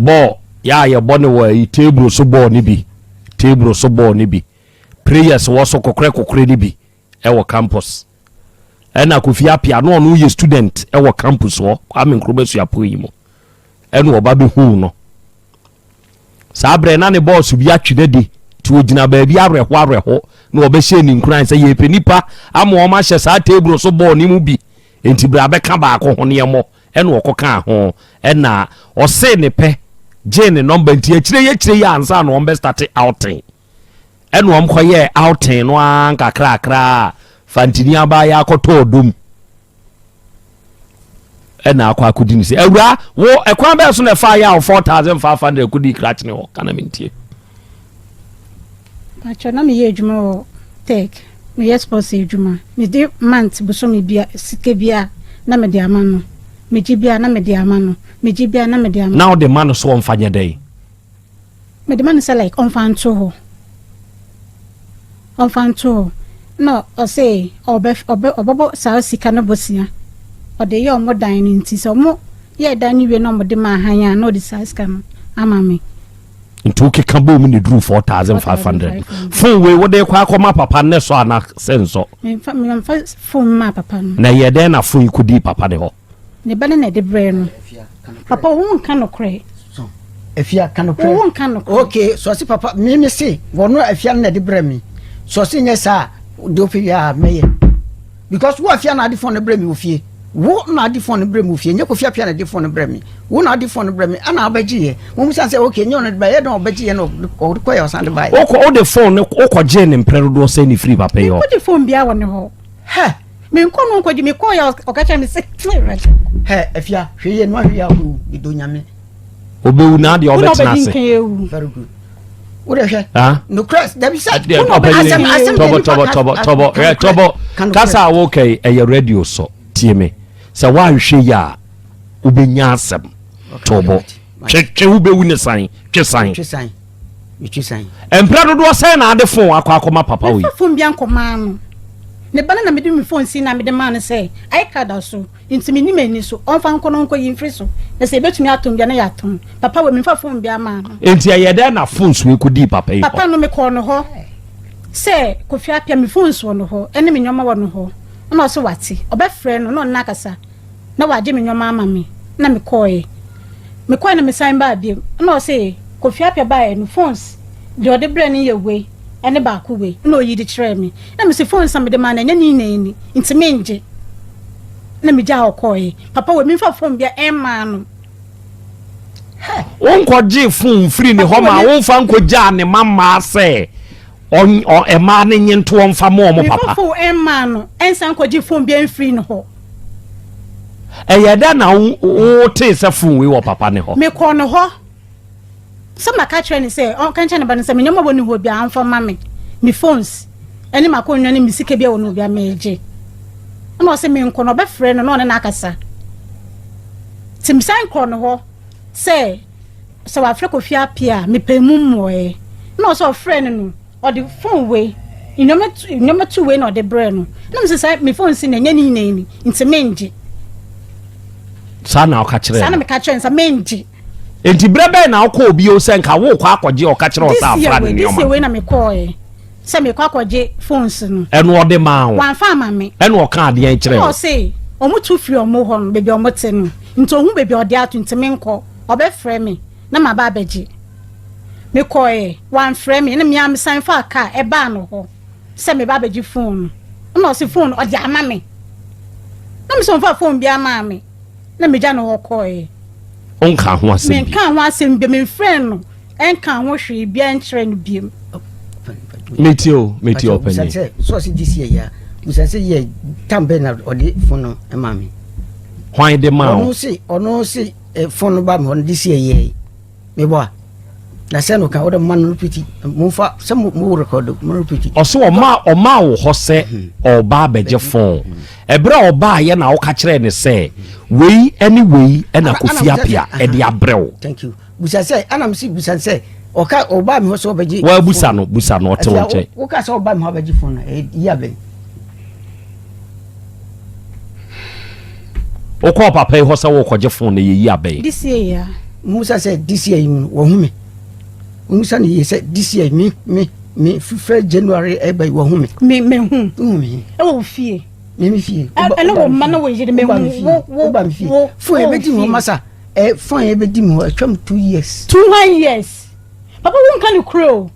bɔɔl yɛ a yɛbɔ no wɔ ayi table so bɔɔl no bi, table so bɔɔl no bi. Prayers wɔ so kokorɛ kokorɛ no bi wɔ campus. Ɛna Kofi Appiah no ɔno yɛ student wɔ campus hɔ Kwame Nkrumah Suapɔn yi mu. Ɛna ɔba bɛhuu no. Saa berɛ na ne bɔɔso bi atwe no adi nti ɔgyina baabi awerɛho awerɛho na ɔbɛhyɛ ne nkuran sɛ yɛpɛ nipa ama wɔn ahyɛ saa table so bɔɔl no mu bi nti bra bɛka baako ho ne yɛmmɔ ɛna ɔkɔkaa ho ɛna ɔsee ne pɛ gyee ne nɔmba nti akyire yi akyire yi ansa na wɔn bɛstate outing. Ɛna wɔn kɔ yɛɛ outing no ara nkakrakra a Fantini abaayewa akɔtɔ ɔdɔ mu. Ɛna akɔ akɔdi ne sɛ awura wo ɛkwan bɛɛ so na ɛfa yɛ a 4500 kɔdi krakye ne hɔ kana mentie. Pakyɛ na meyɛ adwuma wɔ tech meyɛ sports adwuma mede month bosome bia sika bia na mede ama no megye bia na mede ama no megye bia na mede ama. Na wode ma no so ɔmfa nyɛ dɛn? Mede ma no sɛ like ɔmfa nto hɔ ɔmfa nto hɔ na ɔse ɔbɛ ɔbɛ ɔbɛbɔ saa sika no bosea ɔde yɛ ɔmo dan no nti sɛ ɔmo yɛ dan no wie na ɔmo de ma ahan a na ɔde saa sika no ama me. Nti wokeka bɔɔ mu na ɛduru 4500 phone wei wode kɔ akɔma papa no ne sɔ ana sɛ nsɔ? Memfa memfa phone maa papa no. Na ɛyɛ dɛn na phone yi kɔdii papa ne hɔ? Ne ba no na ɛde brɛɛ no. Papa wo nka nokorɛ. Afia ka nokorɛ. Wo nka nokorɛ. Okay, sɔsi papa mi mi se wɔn afia no na ɛde brɛ mi. Sɔsi nyɛ saa de ofe wie a mɛyɛ. Because wo afia na ade phone no brɛ mi wɔ fie. Wo na ade phone no brɛ mi wɔ fie. Nyɛ kofi afia na ɛde phone no brɛ mi. Wo na ade phone no brɛ mi. Ɛna abɛgye yɛ. Mo mu san sɛ okay nyɛ ɔno de brɛ yɛ dɔn ɔbɛgye yɛ na ɔde kɔ yɛ ɔsan de ba yɛ. Wokɔ wode phone no wokɔ gye ne mprɛ dodoɔ sɛ ne firi papa yi hɔ. Wode phone bia wɔ ne hɔ. Hɛ. Menkɔ no nkɔgye mekɔɔ yɛ ɔka kyerɛ me sɛ Awurade. Hɛ afia hwɛ yie no ahwɛ yie akɔwu medɔ nyame. Obewu na adeɛ ɔbɛtena ase. Very good. Wode hwɛ. Nokorɛ dabi sɛ. Asɛm asɛm tɔbɔ tɔbɔ tɔbɔ tɔbɔ hwɛ tɔbɔ. Kasa a woka yi ɛyɛ radio so. Tie me. Sɛ woanhwɛ yi a wobɛnya asɛm. To bo. Twe twe wobɛwu ne san. Twe san. Twe san. Metwe san. Mprɛ dodoɔ sɛn na ade phone akɔ akɔma papa wei? Memfa phone bia nkɔmaa no. Ne ba no na mede me phone si na mede maa no sɛ iCard da so nti menni m'ani so ɔmfa nkɔ na ɔnkɔyi mfiri so na sɛ yɛbɛtumi atɔn bi a na yɛatɔn. Papa wei memfa phone bia maa no. Enti ɛyɛ dɛn na phones wei kɔdii papa yi hɔ? Papa no mekɔɔ no hɔ sɛ Kofi Appiah me phones wɔ no hɔ ɛne me nneɛma wɔ no hɔ ɛna ɔse wate ɔbɛfrɛ no na ɔne no akasa na wagye me nneɛma ama me na mekɔɔɛ. Mekɔɔɛ na mesan baa biom ɛna ɔse Kofi Appiah baeɛ no phones deɛ ɔde brɛɛ no yɛ wei ɛne baako wei ɛna ɔyi de kyerɛɛ me na mese phones a mede maa no ɛnyɛ ne nyinaa ni nti mengye na megyaa hɔ kɔɔɛ. Papa wei memfa phone bia ɛmmaa no. Wonkɔgyee phone mfiri ne hɔ ma womfa nkɔgyaa ne ma mmaa sɛ mmaa no nye ntoɔ mfa ma wɔn papa. Memfa phone ɛmmaa no ɛnsan nkɔgye phone bia mfiri ne hɔ. Ɛyɛ dɛn na wotee sɛ phone wei wɔ papa ne hɔ? Mekɔɔ ne hɔ sɛ maka kyerɛ ne sɛ ɔnka nkyerɛ ne ba no sɛ me nneɛma wɔ ne hɔ biara ɔmfa mma me, me phones ɛne m'akonnwa ne me sika bi a wɔ ne hɔ biara megye. Ɛna ɔse menkɔ no ɔbɛfrɛ no na ɔne no akasa. Nti mesan kɔɔ ne hɔ sɛ sɛ wafrɛ Kofi Appiah a mepɛ mu mmuaeɛ. Ɛna ɔsɛ ɔfrɛ no no ɔde phone wei nneɛma tu nneɛma tu wei na ɔde brɛ no. Ɛna mese sɛ me phone si na ɛnyɛ ne nyinaa ni nti mengye. Saa na ɔka kyerɛ Saa na meka kyerɛ no sɛ mengye. Enti berɛ bɛn na wokɔɔ bio sɛ nka worekɔ akɔgye ɔka kyerɛ wo sɛ afra ne This year nneɛma? wei na mekɔɔɛ sɛ mekɔ akɔgye phones no. Ɛna ɔde maa wo? Wamfa ama me. Ɛna ɔkaa deɛn kyerɛɛ Ɛna wo? ɔse ɔmo tu firi ɔmo hɔ no baabi a ɔmo te no nti ɔhu baabi a ɔde ato nti menkɔ ɔbɛfrɛ me na maba abɛgye. Mekɔɔɛ wamfrɛ me ɛna me ara mesan faa car ɛbaa no hɔ sɛ meba abɛgye phone no ɛna ɔse phone no ɔde ama me na mese ɔmfaa phone biara maa me. Na megya no hɔ kɔeɛ. Wonkaa ho asɛm bio? Menkaa ho asɛm bio. Memfrɛɛ no nkaa ho hwee biara nkyerɛɛ no bio. Metie o, metie ɔpanyin. Sɛ sɔɔsi di si yɛ ya, musa sɛ yɛ tam bɛ na ɔde fon no ma mi. Hwan de maa wo? Ɔno si ɔno si fon no ba mi hɔ no di si yɛ yɛ. Mebɔ a na sɛ no ka wode ma no repeat momfa sɛ mo record mo repeat. Ɔsɛ ɔma ɔma wo hɔ sɛ mhm. ɔba abɛgye fon mhm. ɛberɛ a ɔbaayɛ na woka kyerɛɛ ne sɛ wei ɛne wei ɛna Kofi Apia ɛde abrɛ wo. Thank you. Busa sɛ ɛna msi busa sɛ ɔka ɔba mi hɔ sɛ ɔbɛgye. Wa busa no busa no ɔte wo nkyɛn. Woka sɛ ɔba mi hɔ abɛgye fon no ɛyɛ abɛn. Wokɔɔ papa yi hɔ sɛ worekɔgye fon no yɛyi abɛn. This year yi a. Musa sɛ this year yi mu no wɔhu me. Musa ne yie sɛ this year me me me fifɛ January ɛba yi wɔhu me. Me me hu. Wohu me. Ɛwɔ wo fie. Me me fie. Ɛne wo mma ne wo yere me hu wo wo wo me fie. Wo Fon yɛ bɛdi mi hɔ masa ɛ fon yɛ bɛdi mi hɔ atwam 2 years. 2 years. Papa wo nka no kure o.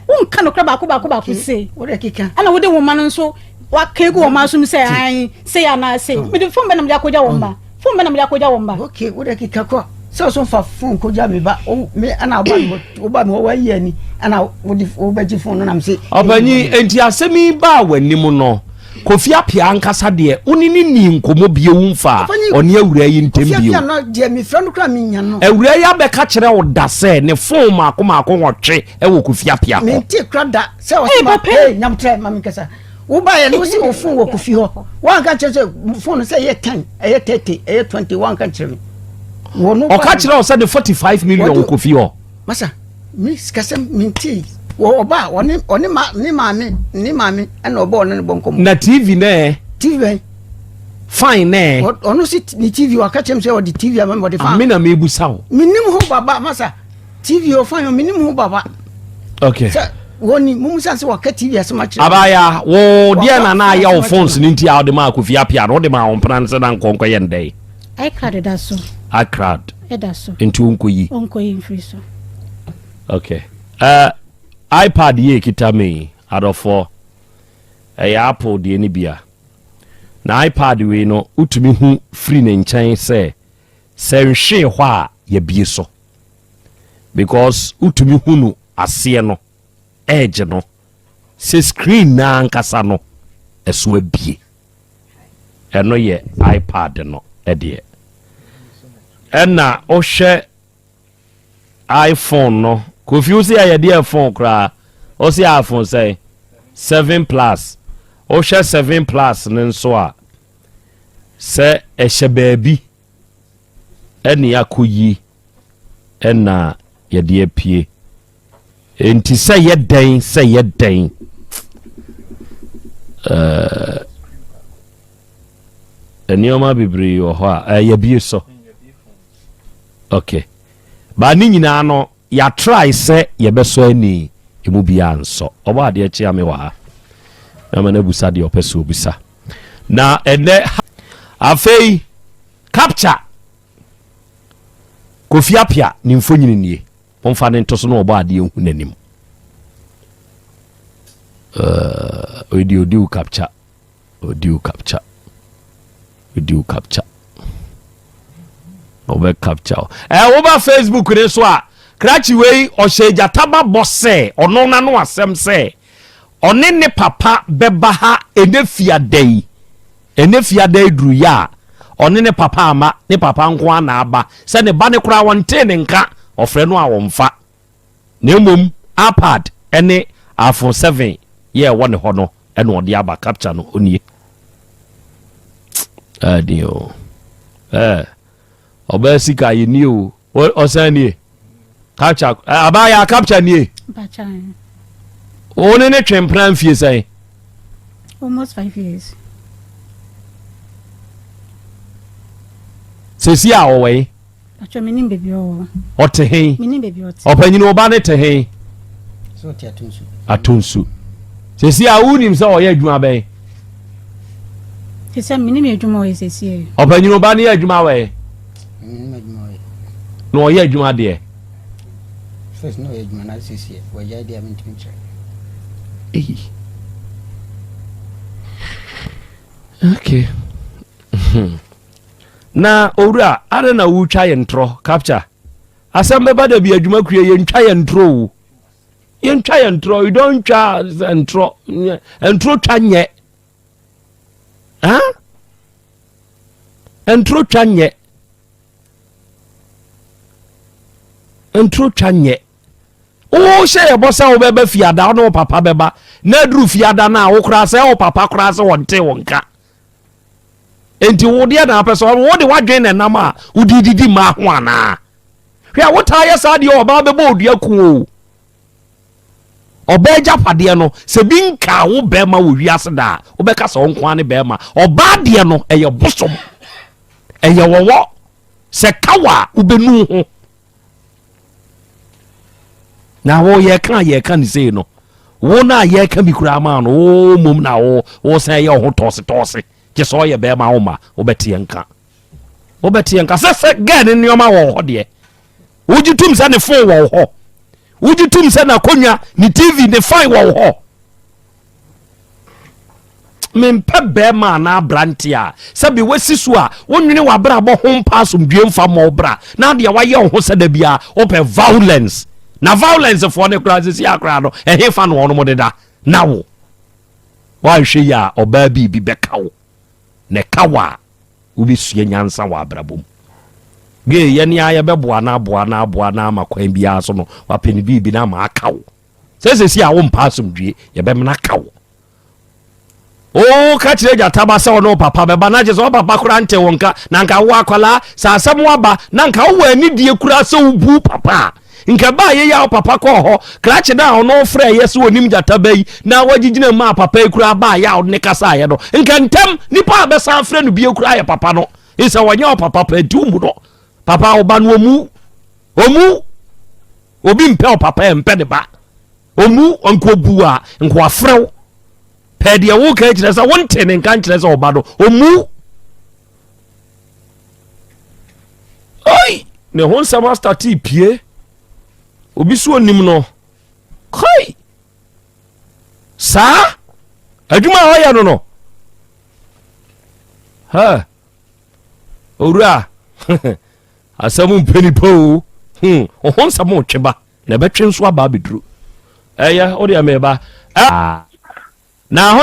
Wo nka no kure baako baako baako se. Wo de keka. Ɛna wode wo mma no nso waka egu wɔn asom sɛ ae sei anaa sei. Hmm. Mede fon bɛ na mede akɔgya wɔn ba. Fon bɛ na mede akɔgya wɔn ba. Okay, wo de keka kɔ. Sɛ ɔso fa fon kɔgya me ba, o me ɛna ɔba me ɔba me hɔ wɔayi ani ɛna wode wobɛgye fon no nam se. Ɔpanyin, enti asɛm yi baa w'anim no, Kofi Appiah ankasa deɛ wo ne no nnii nkɔmmɔ bio mfaa ɔne awuraa yi ntam Kofi bio. Appiah no deɛ mefrɛ no koraa menya no. Awuraa yi abɛka kyerɛ wo da sɛ ne fon mmaako mmaako nwɔtwe wɔ Kofi Appiah hɔ. Mente kora da sɛ ɔse ma hey nyamtrɛ ma menkasa. Wobaeɛ no wose wo fon wɔ Kofi hɔ. Woanka nkyerɛ sɛ fon no sɛ ɛyɛ 10, ɛyɛ 30, ɛyɛ 20 woanka nkyerɛ me. Wɔno Ɔka kyerɛ wo sɛ ne 45 million wɔ Kofi hɔ. Masa. Me sikasɛm mentee. Wɔ ɔba a ɔne ɔne ma ne maame ne maame ɛna ɔbɔ ɔne ne bɔ nkɔmɔ. Na TV nɛ. TV bɛn. Fine nɛ. Ɔno si ne TV waka kyerɛ mi sɛ ɔde TV ama mi ɔde fan. Ame na mebusa wo. Menim ho baba masa TV o fine o menim ho baba. Okay. Sɛ wɔni mumu san sɛ waka TV asɛm akyerɛ. Abaya wo deɛ na na ayɛ wo phones ne nti a wode maa Kofi Appiah no wode maa wo mpena no sɛ na nkɔ nkɔyɛ ndɛn. iCloud da so. iCloud. Ɛda so. Nti wonkɔyi. Wonkɔyi mfiri so. Okay. Uh, iPad yi ekita me yi, adɔfoɔ, ɛyɛ Apple deɛ no bi a. Na iPad wei no, wotumi hu firi ne nkyɛn sɛ, sɛ nhwee hɔ a, yɛbie so. Because wotumi hu no aseɛ no, edge no, sɛ screen no ankasa no, ɛso abie. Ɛno yɛ iPad no deɛ. Ɛna wohwɛ iPhone no, Kofi wo se ɛyɛ deɛ phone koraa, wo se iPhone sɛn? 7 plus. Wohwɛ 7 plus no nso a, sɛ ɛhyɛ baabi ɛne akɔyi ɛna yɛde apue. Enti sɛ yɛ dɛn sɛ yɛ dɛn ɛɛ nneɛma bebree wɔ hɔ a ɛyɛ bie so. Okay. Ba ne nyinaa no yɛatrae sɛ yɛbɛsɔ ani emu biara nsɔ. Ɔbɔ adeɛ kyea me wɔ ha. Na ma no abusa deɛ ɔpɛ sɛ obisa. Na ɛnɛ afei capture Kofi Apia ne mfonyini nie. Momfa ne nto so na ɔbɔ adeɛ nhu n'anim. Ɔdi odi wo capture. Ɔdi wo capture. Ɔdi wo capture. Ɔbɛ capture. Ɛ woba Facebook ne so a krakye wei ɔhyɛ gyataba bɔ sɛ ɔno n'ano asɛm sɛ ɔne ne papa bɛba ha ɛnɛ fiada yi. Ɛnɛ fiada yi duru yɛ a ɔne ne papa ama ne papa nko ara na aba sɛ ne ba ne koraa wɔntee ne nka ɔfrɛ no a wɔmfa na mmom iPad ne iPhone 7 yɛ ɛwɔ ne hɔ no ɛna ɔde aba capture no onie ɛden o ɛɛ ɔbɛyɛ sika yɛ nie o ɔsan nie capture abaya capture nie wo ne ne twe mpena mfie sɛn. Almost 5 years. Sɛsi a ɔwɔ yi. Atwa mi nim baabi ɔwɔ. Ɔte he. Mi nim baabi ɔte. Ɔpanyin ɔba ne te he. So ɔte atonsu. Atonsu. Sɛsi a wonim sɛ ɔyɛ adwuma bɛn. Sɛ mi nim adwuma ɔyɛ sɛsi yɛ. Ɔpanyin ɔba ne yɛ adwuma wɔ yi. Mi nim adwuma ɔyɛ. Na ɔyɛ adwuma deɛ. First na ɔyɛ adwuma na sɛsi yɛ wɔgya deɛ mi ntumi nkyerɛ. Eyi. Okay. Na owura adɛn na wotwa yɛn ntorɔ capture asɛm bɛba da bi adwuma kue yɛntwa yɛn ntorɔ o yɛntwa yɛn ntorɔ you don't twa ntorɔ ntorɔ twa nyɛ huh? Ntorɔ twa nyɛ ntorɔ twa nyɛ wohyɛ yɛ bɔ sɛ wobɛba fiada wo ne wo papa bɛba na aduru fiada no a wo koraa sɛ wo papa koraa sɛ wɔnte wo nka. Enti wo deɛ na apɛ sɛ wo de w'adwene na ɛnam a wode didi mmaa ho anaa? Hwɛ a wotaa yɛ saa deɛ ɔbaa bɛbɔ odua ku o. Ɔbaa agyapadeɛ no sɛ bi nkaa wo bɛrima wɔ wiase da a wobɛka sɛ wo nko ara ne bɛrima. Ɔbaa deɛ no ɛyɛ bosom, ɛyɛ wɔwɔ sɛ kawa a wobɛnu ho. Na wo yɛka a yɛka ne sei no wo no a yɛka bi koraa maa no wo mmom na wo wosan yɛ wo ho tɔɔse tɔɔse gye sɛ ɔyɛ bɛrima wo ma wobɛteɛ nka wobɛteɛ nka sɛ sɛ gɛɛ ne nneɛma wɔ hɔ deɛ wogye tom sɛ ne fon wɔ hɔ wogye tom sɛ n'akonnwa ne tv ne fan wɔ hɔ. Mempɛ bɛrima anaa aberante a sɛbe wasi so a wonwene w'abrabɔ ho mpa asomdwie mfa mmɔ wo bra na adeɛ wayɛ wo ho sɛ da biara wopɛ violence na violence foɔ no koraa sisi akoraa no ɛhe fa na wɔnom deda na wo woanhwɛ yi a ɔbaa biribi bɛka wo na ɛka wo a wobɛsua nyansa wɔ abrabɔ mu. Gee yɛne a yɛbɛboa no aboa no aboa no ama kwan biara so no wapɛ ne biribi no ama aka wo. Sɛ sɛsi a wompa asomdwie, yɛbɛmena ka wo. Woka kyerɛ gyataba sɛ ɔne wo papa bɛba na kyerɛ sɛ wo papa koraa nte wo nka na nka wo akwadaa sɛ asɛm aba na nka wowɔ anidie koraa sɛ wobu papa a nka ɛbaa yɛyi a wo papa kɔɔ hɔ krakye no a ɔno frɛ yɛ sɛ ɔnim gyataba yi na wagyegyina mu a papa yi koraa baa yɛ a ɔde ne kasaeɛ no nka ntɛm nipa a bɛsan frɛ no bio koraa yɛ papa no sɛ wɔnyɛ wo papa pɛ nti wo mu no papa wo ba no ɔmu ɔmu Obi mpɛ ɔpapa ɛ mpɛ ne ba. Ɔmu nka ɔbu a nka wafrɛ wo. Pɛ deɛ woka kyerɛ sɛ wonte ne nka nkyerɛ sɛ ɔba no ɔmu. Oi! Ne ho nsɛm astate pie. Obi so onim no. Kai! Saa adwuma a ɔyɛ no no. Ha! Owura! Asɛm mpɛ nipa o. Hmm, wo ho nsɛm retwe ba, na ɛbɛtwe nso aba abɛduru. Ɛyɛ, wo deɛ meba. Na ho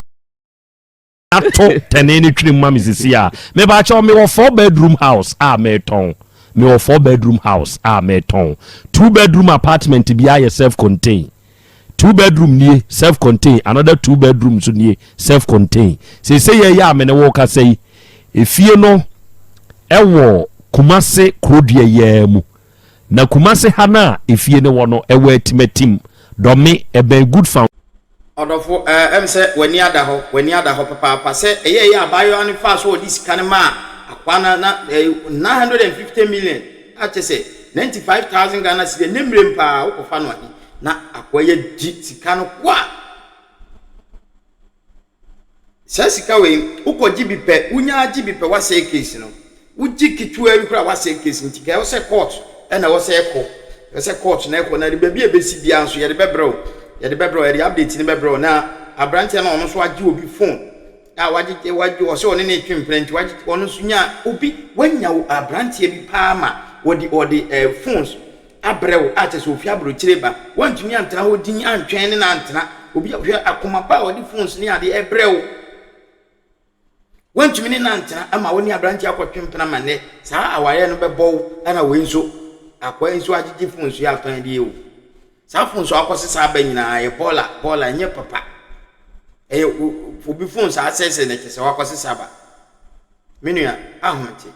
ato tɛne ne twene mu ma me sisi a. Meba kyɛw, mewɔ 4 bedroom house a metɔn. Mewɔ 4 bedroom house a metɔn. 2 bedroom apartment bi ayɛ self contained. Two bedroom nie, self contain, another two bedroom nso nie, self contain. Seesei yɛyɛ a me ne wo kasa yi, efie no ɛwɔ Kumase kurodua yiaa mu. Na Kumase ha no a efie no wɔ no, ɛwɔ Atimatim, Dɔme, ɛbɛn Good Foundation. Ɔdɔfo, ɛɛ, ɛm sɛ w'ani ada hɔ, w'ani ada hɔ papaapa sɛ ɛyɛeɛ a abaayewa no faa so ɔde sika no maa akoa no na ɛɛ 950 million a kyɛ sɛ 95,000 Ghana cedi, ɛnnɛ mmerɛ mu paa wokɔfa no ahe na akoa yi adi sika no kwa. Saa sika wei wokɔ gye bi pɛ, wonya gye bi pɛ woasɛe case no. Wogye ketewaa bi koraa woasɛe case no nti ka ɛwɔ sɛ court ɛna ɛwɔ sɛ ɛkɔ. Ɛwɔ sɛ court na ɛkɔ na de baabi a ɛbɛsi biara nso yɛde bɛbrɛ wo. Yɛde bɛbrɛ wo, yɛde update no bɛbrɛ wo na aberanteɛ no a ɔno nso agye obi phone a wagye wagye ɔsɛ ɔne ne retwe mpena nti wagye ɔno nso nya obi wanya aberanteɛ bi paa ma wɔde ɔde ɛɛ eh, phones abrɛ wo a kyerɛ sɛ ofi aburokyire ba wantumi antena hɔ din antwɛn ne na antena obi hwɛ akoma pa a ɔde phones ne adeɛ ɛbrɛ wo wantumi ne na antena ama wo ne aberanteɛ akɔtwe mpena ma nnɛ saa awareɛ no bɛbɔ wo ɛna wei nso akoa yi nso agyegye phones yi atɔn adeɛ o saa phones a wakɔsesa aba nyinaa yɛ bɔɔla bɔɔla ɛnyɛ papa ɛyɛ obi phones asɛesɛe na kyerɛ sɛ wakɔsesa aba me nua ahomete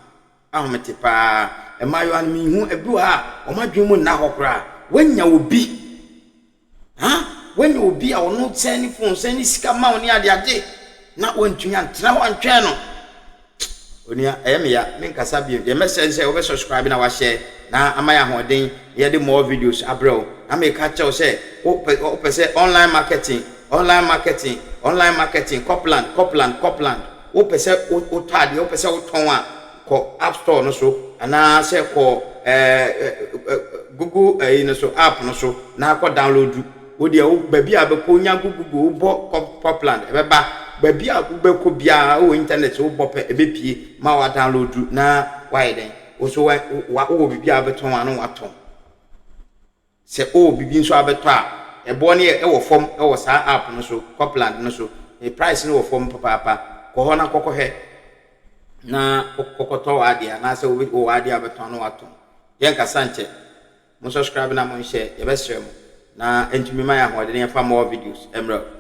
Ahomete paa. Mmaayewa no menhu ebi wɔ ha a wɔn adwene mu nna hɔ koraa. Woanya obi, ha? Woanya obi a ɔno sɛn ne phone, sɛn ne sika ma wo ne ade ade na woantumi antena hɔ antwɛn no. Onua, ɛyɛ me ya, menkasa bio. Deɛ mɛsrɛ ne sɛ wobɛ subscribe na wahyɛ na ama yɛ ahoɔden na yɛde more videos abrɛ wo. Na meka kyerɛ wo sɛ wopɛ wopɛ sɛ online marketing, online marketing, online marketing, Copland, Copland, Copland. Wopɛ sɛ wotɔ adeɛ, wopɛ sɛ wotɔn a, kɔ app store no so anaa sɛ kɔ ɛɛ Google ɛyi no so app no so na kɔ download. Wo deɛ wo baabi a wobɛkɔ wonya go Google wobɔ Copland ɛbɛba. Baabi a wobɛkɔ biara wɔ internet so wobɔ pɛ ɛbɛpie ma wa download na wayɛ dɛn wo nso wa wowɔ biribi a wobɛtɔn a na watɔn. Sɛ ɔwɔ biribi nso a bɛtɔ a, ɛboɔ no yɛ wɔ fam wɔ saa app no so, Copland no so. Ne price no wɔ fam papaapa. Kɔ hɔ na kɔkɔhwɛ na kɔkɔtɔ w'adeɛ anaasɛ wowɔ w'adeɛ a wobɛtɔn na watɔn. Yɛnkasa nkyɛ. Mo subscribe na mo nhyɛ, yɛbɛsrɛ mo na ɛntumi ma yɛn ahoɔden yɛmfa more videos mmerɛ wo.